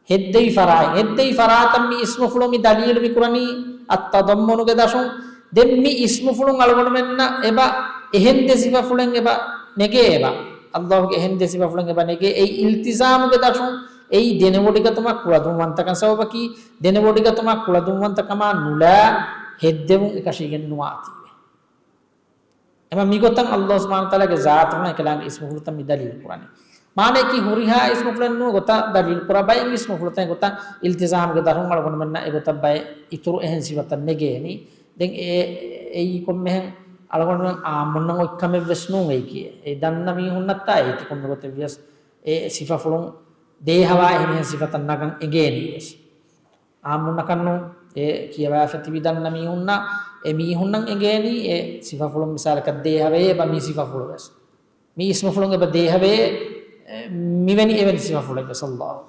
ހެއްދެވި ފަރާތް. ހެއްދެވި ފަރާތަށް މި އިސްމުފުޅު މި ދަލީލު މި ކުރަނީ އައްތަޟައްމުނުގެ ދަށުން. ދެން މި އިސްމުފުޅުން އަޅުގަނޑުމެންނަށް އެބަ އެހެން ދެ ސިފަފުޅެއް އެބަ ނެގޭ އެބަ. އައްލާހުގެ އެހެން ދެ ސިފަފުޅެއް އެބަ ނެގޭ. އެއީ އިލްތިޒާމުގެ ދަށުން. އެއީ ދެނެވޮޑިގަތުމަށް ކުޅަދުންވަންތަކަން ސަބަބަކީ، ދެނެވޮޑިގަތުމަށް ކުޅަދުންވަންތަކަމާ ނުލާ ހެއްދެވުން އެކަށީގެން ނުވާތީވެ. އެމަ މިގޮތަށް އައްލާހު ސުބްޙާނަހު ވަތަޢާލާގެ ޒާތުފުޅަށް އެކަލާނގެ އިސްމުފުޅުތައް މި ދަލީލު ކުރަނީ. މާނައަކީ ހުރިހާ އިސްމުފުޅެއް ނޫން ގޮތަށް ދަލީލު ކުރާ ބައެއް އިސްމުފުޅުތައް ގޮތަށް އިލްތިޒާމުގެ ދަށުން އަޅުގަނޑުމެންނަށް އެގޮތަށް ބައެއް އިތުރު އެހެން ސިފަތައް ނެގޭނީ. ދެން އެ، އެއީ ކޮންމެހެން އަޅުގަނޑުމެން އާއްމުންނަށް އޮތް ކަމެއް ވެސް ނޫން އެއީކީ. އެ ދަންނަ މީހުންނަށްތާ އޭތި ކޮންމެ ގޮތެއް ވިޔަސް އެ ސިފަފުޅުން ދޭހަވާ އެހެނިހެން ސިފަތައް ނަގަން އެނގޭނީ ވެސް. އާއްމުންނަކަށްނު އެ ކިޔަވާފަ ތިބި ދަންނަ މީހުންނަށް، އެ މީހުންނަށް އެނގޭނީ އެ ސިފަފުޅުން މިސާލަކަށް ދޭހަވޭ އެބަ މި ސިފަފުޅު ވެސް. މި އިސްމުފުޅުން އެބަ ދޭހަވޭ، އެ، މިވެނި އެވެނި ސިފަފުޅެއް ވެސް އައްލާހު.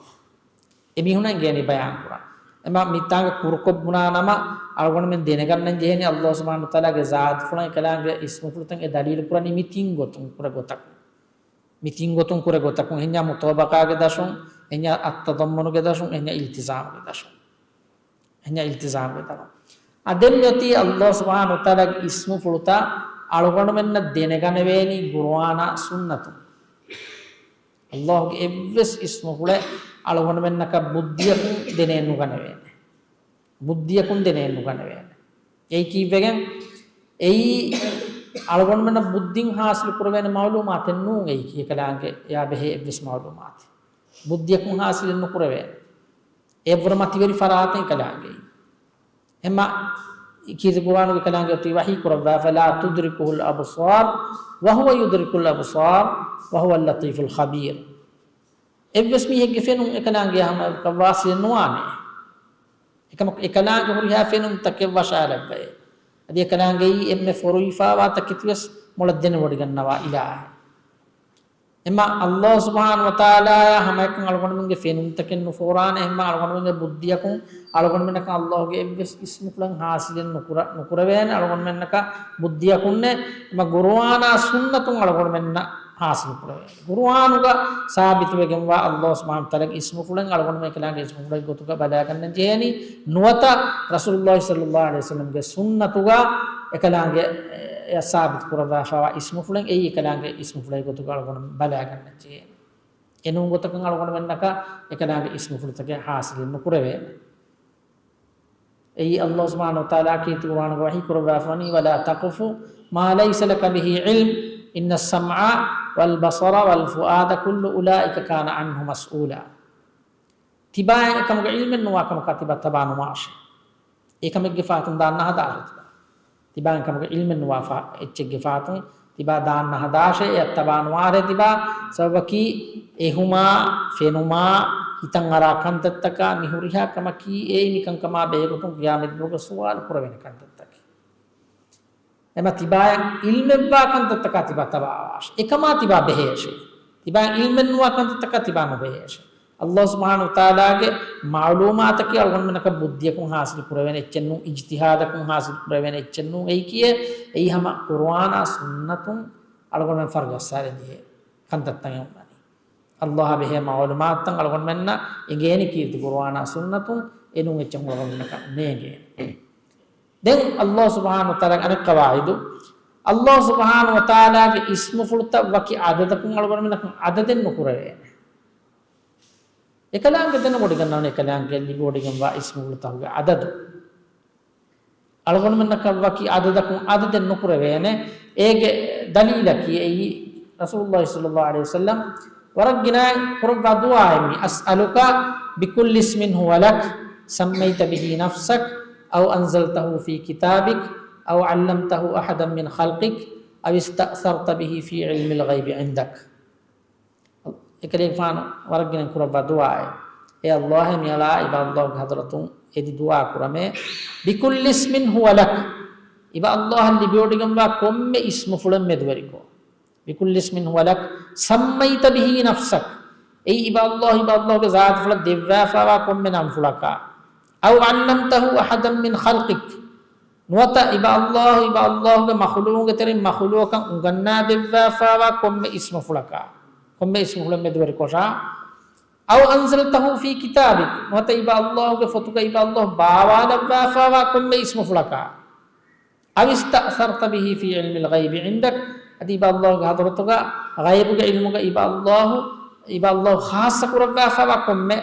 އެ މީހުންނަށް އެނގޭނީ ބަޔާން ކުރަން. އެމަ މިތާނގަ ކުރުކޮށް ބުނާ ނަމަ، އަޅުގަނޑުމެން ދެނެގަންނަން ޖެހޭނީ އައްލާހު ސުބްޙާނަހު ވަތަޢާލާގެ ޒާތުފުޅަށް އެކަލާނގެ އިސްމުފުޅުތައް އެ ދަލީލު ކުރަނީ މި ތިން ގޮތުން ކުރެ ގޮތަކުން. މި ތިން ގޮތުން ކުރެ ގޮތަކުން، އެހެންޏާ މުޠާބަޤާގެ ދަށުން، އެހެންޏާ އައްތަޟައްމުނުގެ ދަށުން، އެހެންޏާ އިލްތިޒާމުގެ ދަށުން. އެހެން އިލްތިޒާމް ވެދާނެ. އަދެން އޮތީ އައްލާހު ސުބްޙާނަހު ވަތަޢާލާގެ އިސްމުފުޅުތައް އަޅުގަނޑުމެންނަށް ދެނެގަނެވޭނީ ޤުރުއާނާ ސުންނަތުން. އައްލާހުގެ އެއްވެސް އިސްމުފުޅެއް އަޅުގަނޑުމެންނަކަށް ބުއްދިއަކުން ދެނެއް ނުގަނެވޭނެ. ބުއްދިއަކުން ދެނެއް ނުގަނެވޭނެ. އެއީ ކީއްވެގެން؟ އެއީ އަޅުގަނޑުމެންނަށް ބުއްދިން ޙާޞިލު ކުރެވޭނެ މަޢުލޫމާތެއް ނޫން އެއީކީ އެކަލާނގެ އެއާ ބެހޭ އެއްވެސް މަޢުލޫމާތެއް. ބުއްދިއަކުން ޙާޞިލެއް ނުކުރެވޭނެ. އެއަށްވުރެ މަތިވެރި ފަރާތެއް އެކަލާނގެ. އެމަ ކީރިތި ޤުރުއާނުގެ ކަލާނގެ އޮތީ ވަޙީ ކުރައްވާފަ، "لا تدركه الأبصار وهو يدرك الأبصار وهو اللطيف الخبير." އެއްވެސް މީހެއްގެ ފެނުން އެކަލާނގެ ހަމައަށް ވާސިލެއް ނުވާނެ. އެކަމަކު އެކަލާނގެ ހުރިހާ ފެނުންތަކެއް ވަށާލައްވައޭ. އަދި އެކަލާނގެއީ އެންމެ ފޮރުވިފާވާ ތަކެތިވެސް މޮޅަށް ދެނެވޮޑިގަންނަވާ އިލާހެއް. އެމަ އައްލާހު ސުބްޙާނަހު ވަތަޢާލާއާ ހަމައެކަން އަޅުގަނޑުމެންގެ ފެނުންތަކެއް ނުފޯރާނެ، އެހެންމަ އަޅުގަނޑުމެންގެ ބުއްދިއަކުން އަޅުގަނޑުމެންނަކަށް އައްލާހުގެ އެއްވެސް އިސްމުފުޅެއް ޙާޞިލެއް ނުކުރ-، ނުކުރެވޭނެ، އަޅުގަނޑުމެންނަކަށް ބުއްދިއަކުންނެއް، އެމަ ޤުރުއާނާ ސުންނަތުން އަޅުގަނޑުމެންނަށް ޙާޞިލު ކުރެވޭނެ. ޤުރުއާނުގަ ސާބިތުވެގެންވާ އައްލާހު ސުބްޙާނަހު ވަތަޢާލާގެ އިސްމުފުޅެއް އަޅުގަނޑުމެން އެކަލާނގެ އިސްމުފުޅެއް ގޮތުގަ ބަލާގަންނަން ޖެހޭނީ، ނުވަތަ ރަސޫލުﷲ ޞައްލަﷲު ޢަލައިހި ވަސައްލަމްގެ ސުންނަތުގަ އެކަލާނގެ އެ ސާބިތު ކުރައްވާފައިވާ އިސްމުފުޅެއް އެއީ އެކަލާނގެ އިސްމުފުޅެއް ގޮތުގަ އަޅުގަނޑު ބަލާގަންނަން ޖެހޭނެ. އެނޫން ގޮތަކަށް އަޅުގަނޑުމެންނަކަށް އެކަލާނގެ އިސްމުފުޅުތަކެއް ޙާޞިލެއް ނުކުރެވޭނެ. އެއީ އައްލާހު ސުބްޙާނަހު ވަތަޢާލާ ކީރިތި ޤުރުއާނުގަ ވަޙީ ކުރައްވާފަވަނީ، "ولا تقف ما ليس لك به علم إن السمع والبصر والفؤاد كل أولئك كان عنه مسؤولا." ތިބާއަށް އެކަމުގެ ޢިލްމެއް ނުވާ ކަމަކާ ތިބާ ތަބާ ނުވާށޭ. އެކަމެއްގެ ފަހަތުން ދާން ނަހަދާށޭ ތިބާ. ތިބާއަށް އެކަމުގެ ޢިލްމެއް ނުވާ ފަ-، އެއްޗެއްގެ ފަހަތުން ތިބާ ދާން ނަހަދާށޭ، އެއަށް ތަބާ ނުވާށޭ ތިބާ. ސަބަބަކީ އެހުމާ، ފެނުމާ، ހިތަށް އަރާ ކަންތައްތަކާ މި ހުރިހާ ކަމަކީ އެއީ މިކަންކަމާ ބެހޭގޮތުން ޤިޔާމަތްދުވަހުގަ ސުވާލު ކުރެވޭނެ ކަންތައްތަކެއް. އެމަ ތިބާއަށް ޢިލްމެއްވާ ކަންތައްތަކާ ތިބާ ތަބާވާށޭ. އެކަމާ ތިބާ ބެހޭށޭ. ތިބާއަށް ޢިލްމެއްނުވާ ކަންތައްތަކާ ތިބާ ނުބެހޭށޭ. އައްލާހު ސުބްޙާނަހު ވަތަޢާލާގެ މަޢުލޫމާތަކީ އަޅުގަނޑުމެންނަކަށް ބުއްދިއަކުން ޙާޞިލު ކުރެވޭނެ އެއްޗެއް ނޫން، އިޖްތިހާދަކުން ޙާޞިލު ކުރެވޭނެ އެއްޗެއް ނޫން. އެއީކީއެއް، އެއީ ހަމަ ޤުރުއާނާ ސުންނަތުން އަޅުގަނޑުމެން ފަރުޖައްސާލަން ޖެހޭ ކަންތައްތައް އެ އޮންނަނީ. އައްލާހާ ބެހޭ މަޢުލޫމާތުތައް އަޅުގަނޑުމެންނަށް އެނގޭނީ ކީރިތި ޤުރުއާނާ ސުންނަތުން، އެނޫން އެއްޗެއް އަޅުގަނޑުމެންނަކަށް ނޭނގޭނެ. ދެން އައްލާހު ސުބްޙާނަހު ވަތަޢާލާގެ އަނެއް ޤަވާޢިދު، އައްލާހު ސުބްޙާނަހު ވަތަޢާލާގެ އިސްމުފުޅުތައް ވަކި ޢަދަދަކުން އަޅުގަނޑުމެންނަކަށް ޢަދަދެއް ނުކުރެވޭނެ. އެކަލާނގެ ދެނެވޮޑިގަންނަވަނީ އެކަލާނގެ ލިބިވޮޑިގެންވާ އިސްމުފުޅުތަކުގެ ޢަދަދު. އަޅުގަނޑުމެންނަކަށް ވަކި ޢަދަދަކުން ޢަދަދެއް ނުކުރެވޭނެ. އޭގެ ދަލީލަކީ އެއީ ރަސޫލުﷲ ޞައްލަﷲު ޢަލައިހި ވަސައްލަމް ވަރަށް ގިނައިން ކުރައްވާ ދުޢާއެއް މީ، "أسألك بكل اسم هو لك سميت به نفسك أو أنزلته في كتابك أو علمته أحدا من خلقك أو استأثرت به في علم الغيب عندك." އެކަލޭގެފާނު ވަރަށް ގިނައިން ކުރައްވާ ދުޢާއެއް، "އޭ އައްލާހޭ، މިއަޅާ އިބަ އައްލާހުގެ ޙަޟްރަތުން އެދި ދުޢާ ކުރަމޭ، بكل اسم هو لك، އިބަ އައްލާހަށް ލިބިވޮޑިގެންވާ ކޮންމެ އިސްމުފުޅެއް މެދުވެރިކޮށް، بكل اسم هو لك سميت به نفسك، އެއީ އިބަ އައްލާހު، އިބަ އައްލާހުގެ ޒާތުފުޅަށް ދެއްވާފާވާ ކޮންމެ ނަންފުޅަކާ، أو علمته أحدا من خلقك، ނުވަތަ އިބަ އައްލާހު، އިބަ އައްލާހުގެ މަޚުލޫޤުންގެ ތެރެއިން މަޚުލޫޤަކަށް އުނގަންނާ ދެއްވާފާވާ ކޮންމެ އިސްމުފުޅަކާ، ކޮންމެ އިސްމުފުޅެއް މެދުވެރިކޮށާ، أو أنزلته في كتابك، ނުވަތަ އިބަ އައްލާހުގެ ފޮތުގަ އިބަ އައްލާހު ބާވާލައްވާފާވާ ކޮންމެ އިސްމުފުޅަކާ، أو استأثرت به في علم الغيب عندك، އަދި އިބަ އައްލާހުގެ ޙަޟްރަތުގަ ޣައިބުގެ ޢިލްމުގަ އިބަ އައްލާހު، އިބަ އައްލާހު ޚާއްޞަ ކުރައްވާފާވާ ކޮންމެ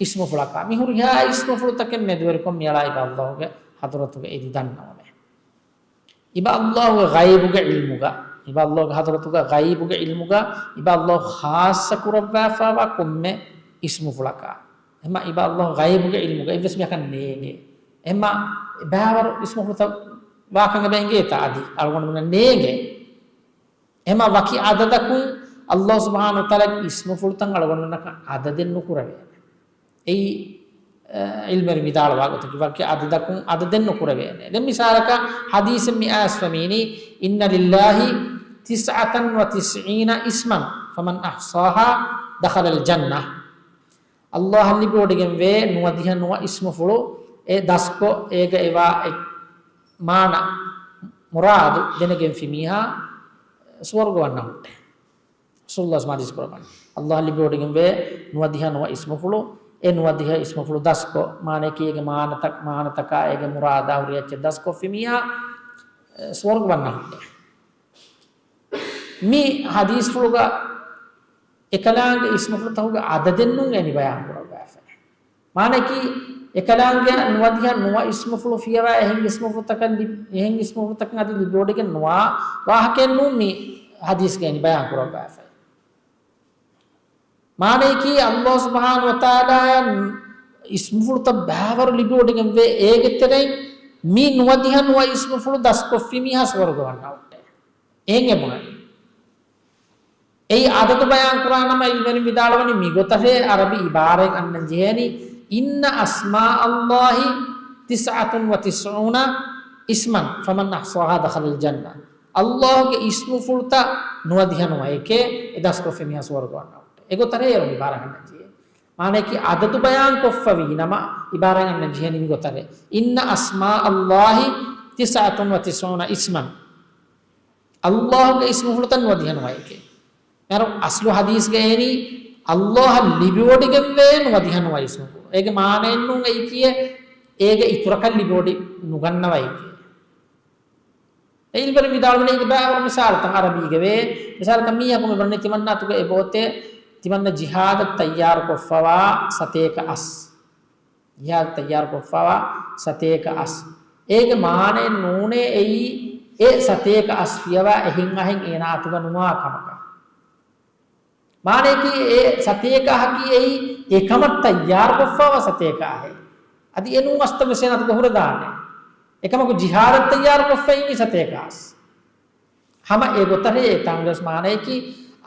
އިސްމުފުޅަކާ، މި ހުރިހާ އިސްމުފުޅުތަކެއް މެދުވެރިކޮށް މިއަޅާ އިބަ އައްލާހުގެ ޙަޟްރަތުގަ އެދި ދަންނަވަމޭ. އިބަ އައްލާހުގެ ޣައިބުގެ ޢިލްމުގަ، އިބަ އައްލާހުގެ ޙަޟްރަތުގަ ޣައިބުގެ ޢިލްމުގަ، އިބަ އައްލާހު ޚާއްޞަ ކުރައްވާފާވާ ކޮންމެ އިސްމުފުޅަކާ. އެހެންމަ އިބަ އައްލާހު ޣައިބުގެ ޢިލްމުގަ އެއްވެސް މީހަކަށް ނޭނގޭ. އެހެންމަ ބައިވަރު އިސްމުފުޅުތައް ވާކަން އެބަ އެނގޭތާ އަދި އަޅުގަނޑުމެންނަށް ނޭނގޭ. އެހެންމަ ވަކި ޢަދަދަކުން އައްލާހު ސުބްޙާނަހު ވަތަޢާލާގެ އިސްމުފުޅުތައް އަޅުގަނޑުމެންނަކަށް ޢަދަދެއް ނުކުރެވޭނެ. އެއީ، އަ، ޢިލްމުވެރިން ވިދާޅުވާ ގޮތަކީ، ވަކި ޢަދަދަކުން ޢަދަދެއް ނުކުރެވޭނެ. ދެން މިސާލަކަށް ޙަދީޘެއް މި އައިސްފަ މީނީ، إن لله تسعة وتسعين اسما فمن أحصاها دخل الجنة. އައްލާހަށް ލިބިވޮޑިގެންވޭ ނުވަދިހަ ނުވަ އިސްމުފުޅު، އެ ދަސްކޮށް، އޭގަ އެވާ އެ މާނަ، މުރާދު ދެނެގެންފި މީހާ ސުވަރުގެ ވަންނަ ހުއްޓޭ. ރަސޫލުﷲ ޙަދީޘް ކުރައްވަނީ، އައްލާހަށް ލިބިވޮޑިގެންވޭ ނުވަދިހަ ނުވަ އިސްމުފުޅު، އެ ނުވަދިހަ އިސްމުފުޅު ދަސްކޮށް، މާނައަކީ އޭގެ މާނަތައް، މާނަތަކާ އޭގެ މުރާދާ ހުރި އެއްޗެއް ދަސްކޮށްފި މީހާ، އެ، ސުވަރުގެ ވަންނަ ހުއްޓޭ. މި ޙަދީޘްފުޅުގަ އެކަލާނގެ އިސްމުފުޅުތަކުގެ ޢަދަދެއްނޫން އެނި ބަޔާން ކުރައްވާފައި. މާނައަކީ، އެކަލާނގެ ނުވަދިހަ ނުވަ އިސްމުފުޅު ފިޔަވާ އެހެން އިސްމުފުޅުތަކަށް ލި-، އެހެން އިސްމުފުޅުތަކަށް އަދި ލިބިވޮޑިގެން ނުވާ ވާހަކައެއްނޫން މި ޙަދީޘްގައި އެނި ބަޔާން ކުރައްވާފައި. މާނައަކީ، ﷲ ސުބްޙާނަހޫ ވަތަޢާލާއަށް އިސްމުފުޅުތައް ބައިވަރު ލިބިވޮޑިގެންވޭ، އޭގެ ތެރެއިން މި ނުވަދިހަ ނުވަ އިސްމުފުޅު ދަސްކޮށްފި މީހާ ސުވަރުގެ ވަންނަ ހުއްޓޭ. އެހެން އެބުނަނީ. އެއީ ޢަދަދު ބަޔާން ކުރާނަމަ، ޢިލްމުވެރިން ވިދާޅުވަނީ މިގޮތަށޭ ޢަރަބި ޢިބާރާތް އަންނަން ޖެހޭނީ، إن أسماء الله تسعة وتسعون اسما فمن أحصاها دخل الجنة. ﷲ ގެ އިސްމުފުޅުތައް ނުވަދިހަ ނުވައެކޭ، އެ ދަސްކޮށްފި މީހާ ސުވަރުގެ ވަންނަ ހުއްޓޭ. އެގޮތަށޭ ޢަރަބި ޢިބާރާތް އަންނަން ޖެހޭ. މާނައަކީ ޢަދަދު ބަޔާން ކޮށްފަ ވީނަމަ، ޢިބާރާތް އަންނަން ޖެހޭނީ މިގޮތަށޭ. إن أسماء الله تسعة وتسعون اسما. ﷲ ގެ އިސްމުފުޅުތައް ނުވަދިހަ ނުވައެކޭ. މިހާރު އަސްލު ޙަދީޘްގައި އެނީ، ﷲ އަށް ލިބިވޮޑިގެންވޭ ނުވަދިހަ ނުވަ އިސްމުފުޅު. އޭގެ މާނައެއްނޫން އެއީކީއެއް، އޭގެ އިތުރަކަށް ލިބިވޮޑި ނުގަންނަވައިގެ. އެ ޢިލްމުވެރިން ވިދާޅުވަނީ އޭގެ ބައިވަރު މިސާލުތައް ޢަރަބީގަވޭ. މިސާލަކަށް މީހަކު މި ބުނަނީ ތިމަންނާ އަތުގަ އެބައޮތޭ، ތިމަންނަ ޖިހާދަށް ތައްޔާރުކޮށްފަވާ ސަތޭކަ އަސް. ޖިހާދަށް ތައްޔާރުކޮށްފަވާ ސަތޭކަ އަސް. އޭގެ މާނައެއް ނޫނޭ އެއީ، އެ ސަތޭކަ އަސް ފިޔަވާ އެހެން އަހެން އޭނާ އަތުގަ ނުވާ ކަމަކަށް. މާނައަކީ އެ ސަތޭކަ އަހަކީ އެއީ އެކަމަށް ތައްޔާރުކޮށްފަވާ ސަތޭކަ އަހެއް. އަދި އެ ނޫން އަސްތައް ވެސް އޭނާ އަތުގަ ހުރެދާނެ. އެކަމަކު ޖިހާދަށް ތައްޔާރުކޮށްފައިނީ ސަތޭކަ އަސް. ހަމަ އެގޮތަށޭ އެތާނގަވެސް މާނައަކީ،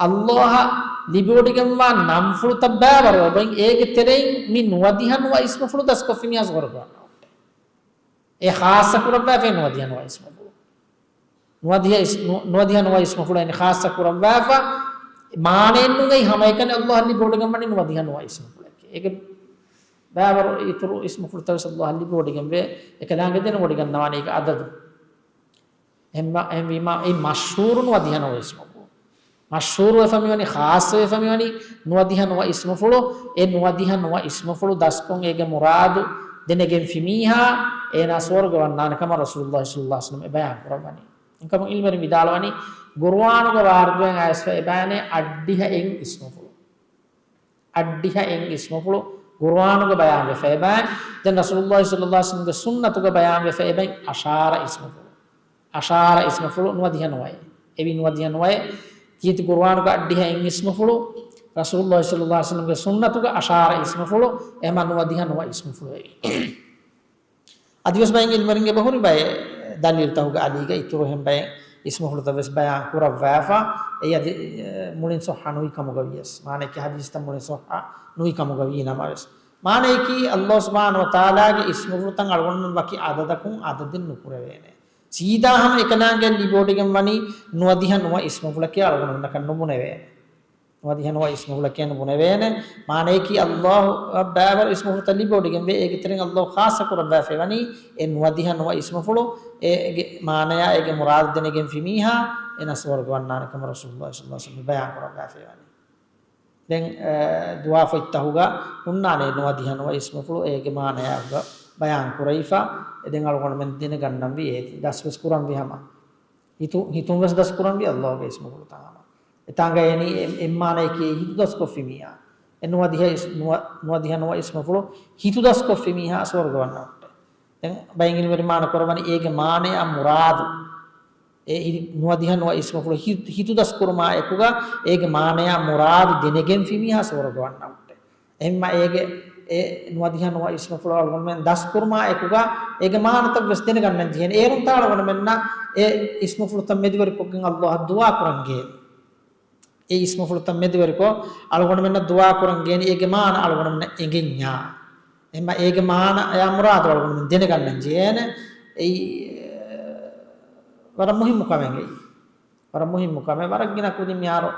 ﷲ އަށް ލިބިވޮޑިގެންވާ ނަންފުޅުތައް ބައިވަރު އެބައި އޭގެ ތެރެއިން މި ނުވަދިހަ ނުވަ އިސްމުފުޅު ދަސްކޮށްފި މީހާ ސުވަރުގެ ވަންނަ ހުއްޓޭ. އެ ޚާއްޞަ ކުރައްވާފައި ނުވަދިހަ ނުވަ އިސްމުފުޅު. ނުވަދިހަ އިސް-، ނު-، ނުވަދިހަ ނުވަ އިސްމުފުޅު އެން ޚާއްޞަ ކުރައްވާފަ، މާނައެއްނޫން އެއީ ހަމައެކަނި ﷲ އަށް ލިބިވޮޑިގެންވަނީ ނުވަދިހަ ނުވަ އިސްމުފުޅެކޭ. އޭގެ ބައިވަރު އިތުރު އިސްމުފުޅުތައް ވެސް ﷲ އަށް ލިބިވޮޑިގެންވޭ، އެކަލާނގެ ދެނެވޮޑިގަންނަވާނެ އޭގެ ޢަދަދު. އެހެންމަ-، އެހެންވީމާ، އެ މަޝްހޫރު ނުވަދިހަ ނުވަ އިސްމުފުޅު. މަޝްހޫރުވެފަ މިވަނީ، ޚާއްޞަވެފަ މިވަނީ، ނުވަދިހަ ނުވަ އިސްމުފުޅު. އެ ނުވަދިހަ ނުވަ އިސްމުފުޅު ދަސްކޮށް އޭގެ މުރާދު ދެނެގެންފި މީހާ، އޭނާ ސުވަރުގެ ވަންނާނެ ކަމަށް ރަސޫލުﷲ ޞައްލަﷲ ޢަލައިހި ވަސައްލަމަ އެ ބަޔާން ކުރައްވަނީ. އެކަމު ޢިލްމުވެރިން ވިދާޅުވަނީ، ޤުރުއާނުގަ ވާރިދުވެ އައިސްފަ އެބައިނެ އަށްޑިހަ އެއް އިސްމުފުޅު. އަށްޑިހަ އެއް އިސްމުފުޅު ޤުރުއާނުގަ ބަޔާންވެފަ އެބައި، ދެން ރަސޫލުﷲ ޞައްލަﷲ ޢަލައިހި ވަސައްލަމަގެ ސުންނަތުގަ ބަޔާންވެފަ އެބައި އަށާރަ އިސްމުފުޅު. އަށާރަ އިސްމުފުޅު ނުވަދިހަ ނުވައެއް. އެވީ ނުވަދިހަ ނުވައެއް. ކީރިތި ޤުރުއާނުގަ އަށްޑިހަ އެއް އިސްމުފުޅު، ރަސޫލުﷲ ޞައްލަﷲ ޢަލައިހި ވަސައްލަމަގެ ސުންނަތުގަ އަށާރަ އިސްމުފުޅު، އެހެމަ ނުވަދިހަ ނުވަ އިސްމުފުޅު އެވީ. އަދިވެސް ބައެއް ޢިލްމުވެރިން އެބަހުރި ބައެއް ދަލީލުތަކުގެ އަލީގަ އިތުރު އެހެން ބައެއް އިސްމުފުޅުތައް ވެސް ބަޔާން ކުރައްވާފަ، އެއީ އަދި، އެ، މުޅިން ޞައްޙަ ނުވި ކަމުގަ ވިޔަސް، މާނައަކީ ޙަދީޘްތައް މުޅިން ޞައްޙަ ނުވި ކަމުގަ ވީ ނަމަވެސް، މާނައަކީ ﷲ ސުބްޙާނަހޫ ވަތަޢާލާގެ އިސްމުފުޅުތައް އަޅުގަނޑުމެން ވަކި ޢަދަދަކުން ޢަދަދެއް ނުކުރެވޭނެ. ސީދާ ހަމަ އެކަލާނގެ ލިބިވޮޑިގެން ވަނީ ނުވަދިހަ ނުވަ އިސްމުފުޅަކީ އަޅުގަނޑުމެންނަކަށް ނުބުނެވޭނެ. ނުވަދިހަ ނުވަ އިސްމުފުޅަކީ ނުބުނެވޭނެ. މާނައަކީ ﷲ އަށް ބައިވަރު އިސްމުފުޅުތައް ލިބިވޮޑިގެންވޭ، އޭގެ ތެރެއިން ﷲ ޚާއްޞަ ކުރައްވާފައި ވަނީ އެ ނުވަދިހަ ނުވަ އިސްމުފުޅު، އޭގެ މާނަޔާ އޭގެ މުރާދު ދެނެގެންފި މީހާ އޭނާ ސުވަރުގެ ވަންނާނެ ކަމަށް ރަސޫލުﷲ ޞައްލަﷲ ޢަލައިހި ވަސައްލަމަ ބަޔާން ކުރައްވާފައި ވަނީ. ދެން، އެ، ދުޢާފޮތްތަކުގަ ހުންނާނެ ނުވަދިހަ ނުވަ އިސްމުފުޅު އޭގެ މާނަޔާ ބަޔާން ކުރެވިފަ، އެ ދެން އަޅުގަނޑުމެން ދެނެގަންނަންވީ އޭތި ދަސްވެސް ކުރަންވީ ހަމަ. ހިތު-، ހިތުން ވެސް ދަސްކުރަންވީ ﷲ ގެ އިސްމުފުޅުތައް ހަމަ. އެތާނގަ އެނީ އެ-، އެއްމާނައަކީ ހިތު ދަސްކޮށްފި މީހާ. އެ ނުވަދިހަ އިސް-، ނުވަ-، ނުވަދިހަ ނުވަ އިސްމުފުޅު ހިތު ދަސްކޮށްފި މީހާ ސުވަރުގެ ވަންނަ ހުއްޓޭ. ދެން ބައެއް ޢިލްމުވެރިން މާނަ ކުރައްވަނީ އޭގެ މާނަޔާ މުރާދު. އެ ހި-، ނުވަދިހަ ނުވަ އިސްމުފުޅު ހި-، ހިތު ދަސްކުރުމާ އެކުގަ އޭގެ މާނަޔާ މުރާދު ދެނެގެންފި މީހާ ސުވަރުގެ ވަންނަ ހުއްޓޭ. އެހެންމަ އޭގެ އެ ނުވަދިހަ ނުވަ އިސްމުފުޅު އަޅުގަނޑުމެން ދަސްކުރުމާ އެކުގަ އޭގެ މާނަތައް ވެސް ދެނެގަންނަން ޖެހޭނެ. އޭރުންތާ އަޅުގަނޑުމެންނަށް އެ އިސްމުފުޅުތައް މެދުވެރިކޮށްގެން ﷲ އަށް ދުޢާ ކުރަން ގޭނެ. އެ އިސްމުފުޅުތައް މެދުވެރިކޮށް އަޅުގަނޑުމެންނަށް ދުޢާ ކުރަން ގޭނެ އޭގެ މާނަ އަޅުގަނޑުމެންނަށް އެނގެންޏާ. އެހެންމަ އޭގެ މާނަޔާ މުރާދު އަޅުގަނޑުމެން ދެނެގަންނަން ޖެހޭނެ. އެއީ، އެ، ވަރަށް މުހިއްމު ކަމެއް އެއީ. ވަރަށް މުހިއްމު ކަމެއް. ވަރަށް ގިނަ ކުދިން މިހާރު،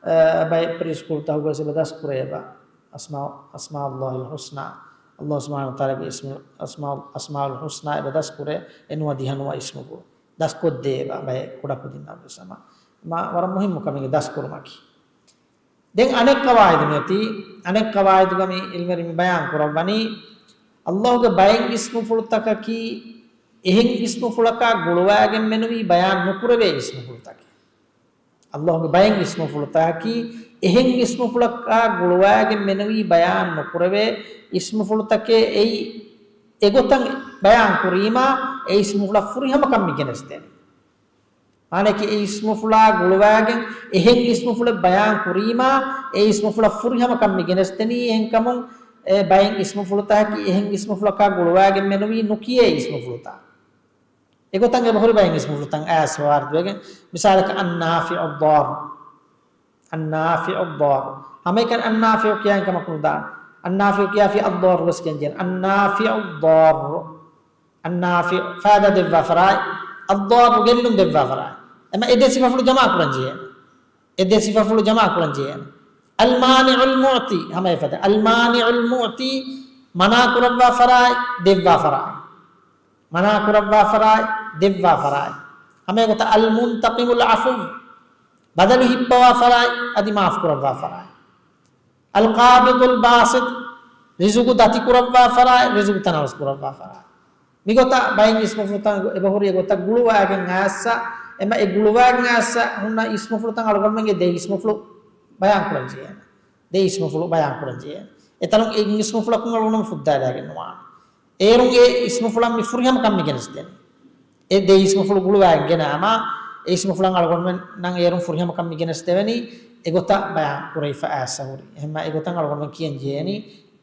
އެ، ބައެއް ޕްރީ ސްކޫލްތަކުގަވެސް އެބަ ދަސްކުރޭ އެބަ. އަސްމާ، އަސްމާއުﷲިލް ޙުސްނާ. ﷲ ސުބްޙާނަހޫ ވަތަޢާލާގެ އިސްމު، އަސްމާ، އަސްމާއުލް ޙުސްނާ އެބަ ދަސްކުރޭ އެ ނުވަދިހަ ނުވަ އިސްމުފުޅު. ދަސްކޮށްދޭ އެބަ ބައެއް ކުޑަކުދިންނަށް ވެސް ހަމަ. މާ ވަރަށް މުހިއްމު ކަމެއް ދަސްކުރުމަކީ. ދެން އަނެއް ޤަވާއިދު މިއޮތީ، އަނެއް ޤަވާއިދުގަ މި ޢިލްމުވެރިން ބަޔާން ކުރައްވަނީ، ﷲގެ ބައެއް އިސްމުފުޅުތަކަކީ އެހެން އިސްމުފުޅަކާ ގުޅުވާގެން މެނުވީ ބަޔާން ނުކުރެވޭ އިސްމުފުޅުތަކެއް. ﷲގެ ބައެއް އިސްމުފުޅުތަކަކީ އެހެން އިސްމުފުޅަކާ ގުޅުވާގެން މެނުވީ ބަޔާން ނުކުރެވޭ އިސްމުފުޅުތަކެއް. އެއީ އެގޮތަށް ބަޔާން ކުރީމާ، އެ އިސްމުފުޅަށް ފުރިހަމަކަން މި ގެނެސްދޭނެ. މާނައަކީ އެ އިސްމުފުޅާ ގުޅުވާގެން އެހެން އިސްމުފުޅެއް ބަޔާން ކުރީމާ، އެ އިސްމުފުޅަށް ފުރިހަމަކަން މި ގެނެސްދެނީ. އެހެންކަމުން އެ ބައެއް އިސްމުފުޅުތަކަކީ އެހެން އިސްމުފުޅަކާ ގުޅުވާގެން މެނުވީ ނުކިޔޭ އިސްމުފުޅުތައް. އެގޮތަށް އެބަހުރި ބައެއް އިސްމުފުޅުތައް އައިސް ވާރިދުވެގެން، މިސާލަކަށް އައްނާފިޢު އައްޟާރު. އައްނާފިޢު އައްޟާރު. ހަމައެކަނި އައްނާފިޢު ކިޔާ ކަމަކު ނުދާނެ. އައްނާފިޢު ކިޔާފި އައްޟާރު ވެސް ކިޔަން ޖެހޭނެ. އައްނާފިޢު އައްޟާރު. އައްނާފިޢު ފާއިދާ ދެއްވާ ފަރާތް، އައްޟާރު ގެއްލުން ދެއްވާ ފަރާތް. އެމަ އެ ދެ ސިފަފުޅު ޖަމާ ކުރަން ޖެހޭނެ. އެ ދެ ސިފަފުޅު ޖަމާ ކުރަން ޖެހޭނެ. އަލްމާނިޢުލް މުޢްޠީ، ހަމަ އެފަދަ. އަލްމާނިޢުލް މުޢްޠީ، މަނާ ކުރައްވާ ފަރާތް، ދެއްވާ ފަރާތް. މަނާ ކުރައްވާ ފަރާތް، ދެއްވާ ފަރާތް. ހަމަ އެގޮތަށް އަލް މުންތަޤިމުލް ޢަފުވް، ބަދަލު ހިއްޕަވާ ފަރާތް، އަދި މާފު ކުރައްވާ ފަރާތް. އަލް ޤާބިޟުލް ބާސިޠު، ރިޒުގު ދަތި ކުރައްވާ ފަރާތް، ރިޒުގު ތަނަވަސް ކުރައްވާ ފަރާތް. މިގޮތަށް ބައެއް އިސްމުފުޅުތައް އެބަހުރި އެގޮތަށް ގުޅުވާގެން އައިސް، އެމަ އެ ގުޅުވާގެން އައިސް ހުންނަ އިސްމުފުޅުތައް އަޅުގަނޑުމެންގެ ދެ އިސްމުފުޅު ބަޔާން ކުރަން ޖެހޭނެ. ދެ އިސްމުފުޅު ބަޔާން ކުރަން ޖެހޭނެ. އެތަނުން އެ އިސްމުފުޅަކުން އަޅުގަނޑުމެން ފުއްދާލާގެން ނުވާނެ. އޭރުން އެ އިސްމުފުޅަށް މި ފުރިހަމަކަން މި ގެނެސްދޭނެ. އެ ދެ އިސްމުފުޅު ގުޅުވާގެން ގެނައިމާ، އެ އިސްމުފުޅަށް އަޅުގަނޑުމެންނަށް އޭރުން ފުރިހަމަކަން މި ގެނެސްދެވެނީ، އެގޮތަށް ބަޔާން ކުރެވިފަ އައިސް ހުރި. އެހެންމަ އެގޮތަށް އަޅުގަނޑުމެން ކިޔަން ޖެހޭނީ،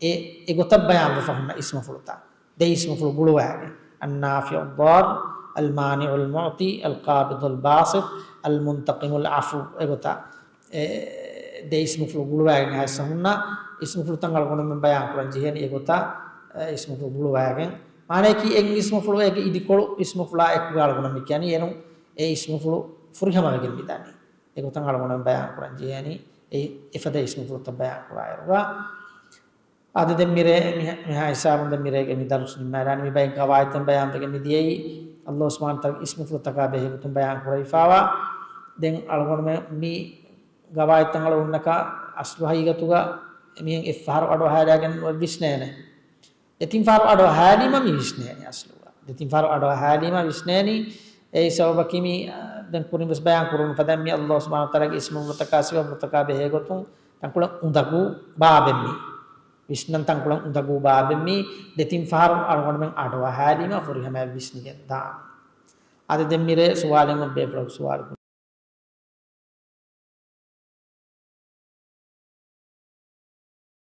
އެ، އެގޮތަށް ބަޔާންވެފަ ހުންނަ އިސްމުފުޅުތައް. ދެ އިސްމުފުޅު ގުޅުވާގެން. އައްނާފިޢު އައްޟާރު، އަލްމާނިޢުލް މުޢްޠީ، އަލްޤާބިޟުލް ބާސިޠު، އަލްމުންތަޤިމުލް ޢަފުވް. އެގޮތަށް އެ ދެ އިސްމުފުޅު ގުޅުވާގެން އައިސް ހުންނަ އިސްމުފުޅުތައް އަޅުގަނޑުމެން ބަޔާން ކުރަން ޖެހޭނީ އެގޮތަށް، އެ އިސްމުފުޅު ގުޅުވާގެން. މާނައަކީ އެއް އިސްމުފުޅު އޭގެ އިދިކޮޅު އިސްމުފުޅާ އެކުގަ އަޅުގަނޑު މި ކިޔަނީ އޭރުން އެ އިސްމުފުޅު ފުރިހަމަވެގެން މިދަނީ. އެގޮތަށް އަޅުގަނޑުމެން ބަޔާން ކުރަން ޖެހޭނީ އެ އެފަދަ އިސްމުފުޅުތައް ބަޔާން ކުރާއިރުގަ. އާދެ، ދެން މިރޭ މިހާ، މިހާ ހިސާބުން ދެން މިރޭގެ މި ދަރުސް ނިންމާލާނީ. މި ބައެއް ގަވާއިދުތައް ބަޔާންވެގެން މި ދިޔައީ، އައްލާހު ސުބްޙާނަހޫ ވަތަޢާލާ އިސްމުފުޅުތަކާ ބެހޭގޮތުން ބަޔާން ކުރެވިފައިވާ. ދެން އަޅުގަނޑުމެން މި ގަވާއިދުތައް އަޅުގަނޑަކަށް އަސްލު ހަގީގަތުގަ މިހެން އެއްފަހަރު އަޑުއަހާލާގެން ވިސްނޭނެ. ދެތިން ފަހަރު އަޑުއަހާލީމަ މި ވިސްނޭނެ އަސްލުގަ. ދެތިން ފަހަރު އަޑުއަހާލީމަ ވިސްނޭނީ. އެއީ ސަބަބަކީ މި، އަ، ދެން ކުރިން ވެސް ބަޔާން ކުރުނު ފަދަ މި އައްލާހު ސުބްޙާނަހޫ ވަތަޢާލާގެ އިސްމުފުޅުތަކާ ސިފަފުޅުތަކާ ބެހޭގޮތުން ތަންކޮޅެއް އުނދަގޫ ބާބެއް މީ. ވިސްނަން ތަންކޮޅެއް އުނދަގޫ ބާބެއް މީ. ދެތިން ފަހަރު އަޅުގަނޑުމެން އަޑުއަހާލީމަ ފުރިހަމައަށް ވިސްނިގެން ދާނެ. އާދެ، ދެން މިރޭ ސުވާލެއް ބޭފުޅަކު ސުވާލު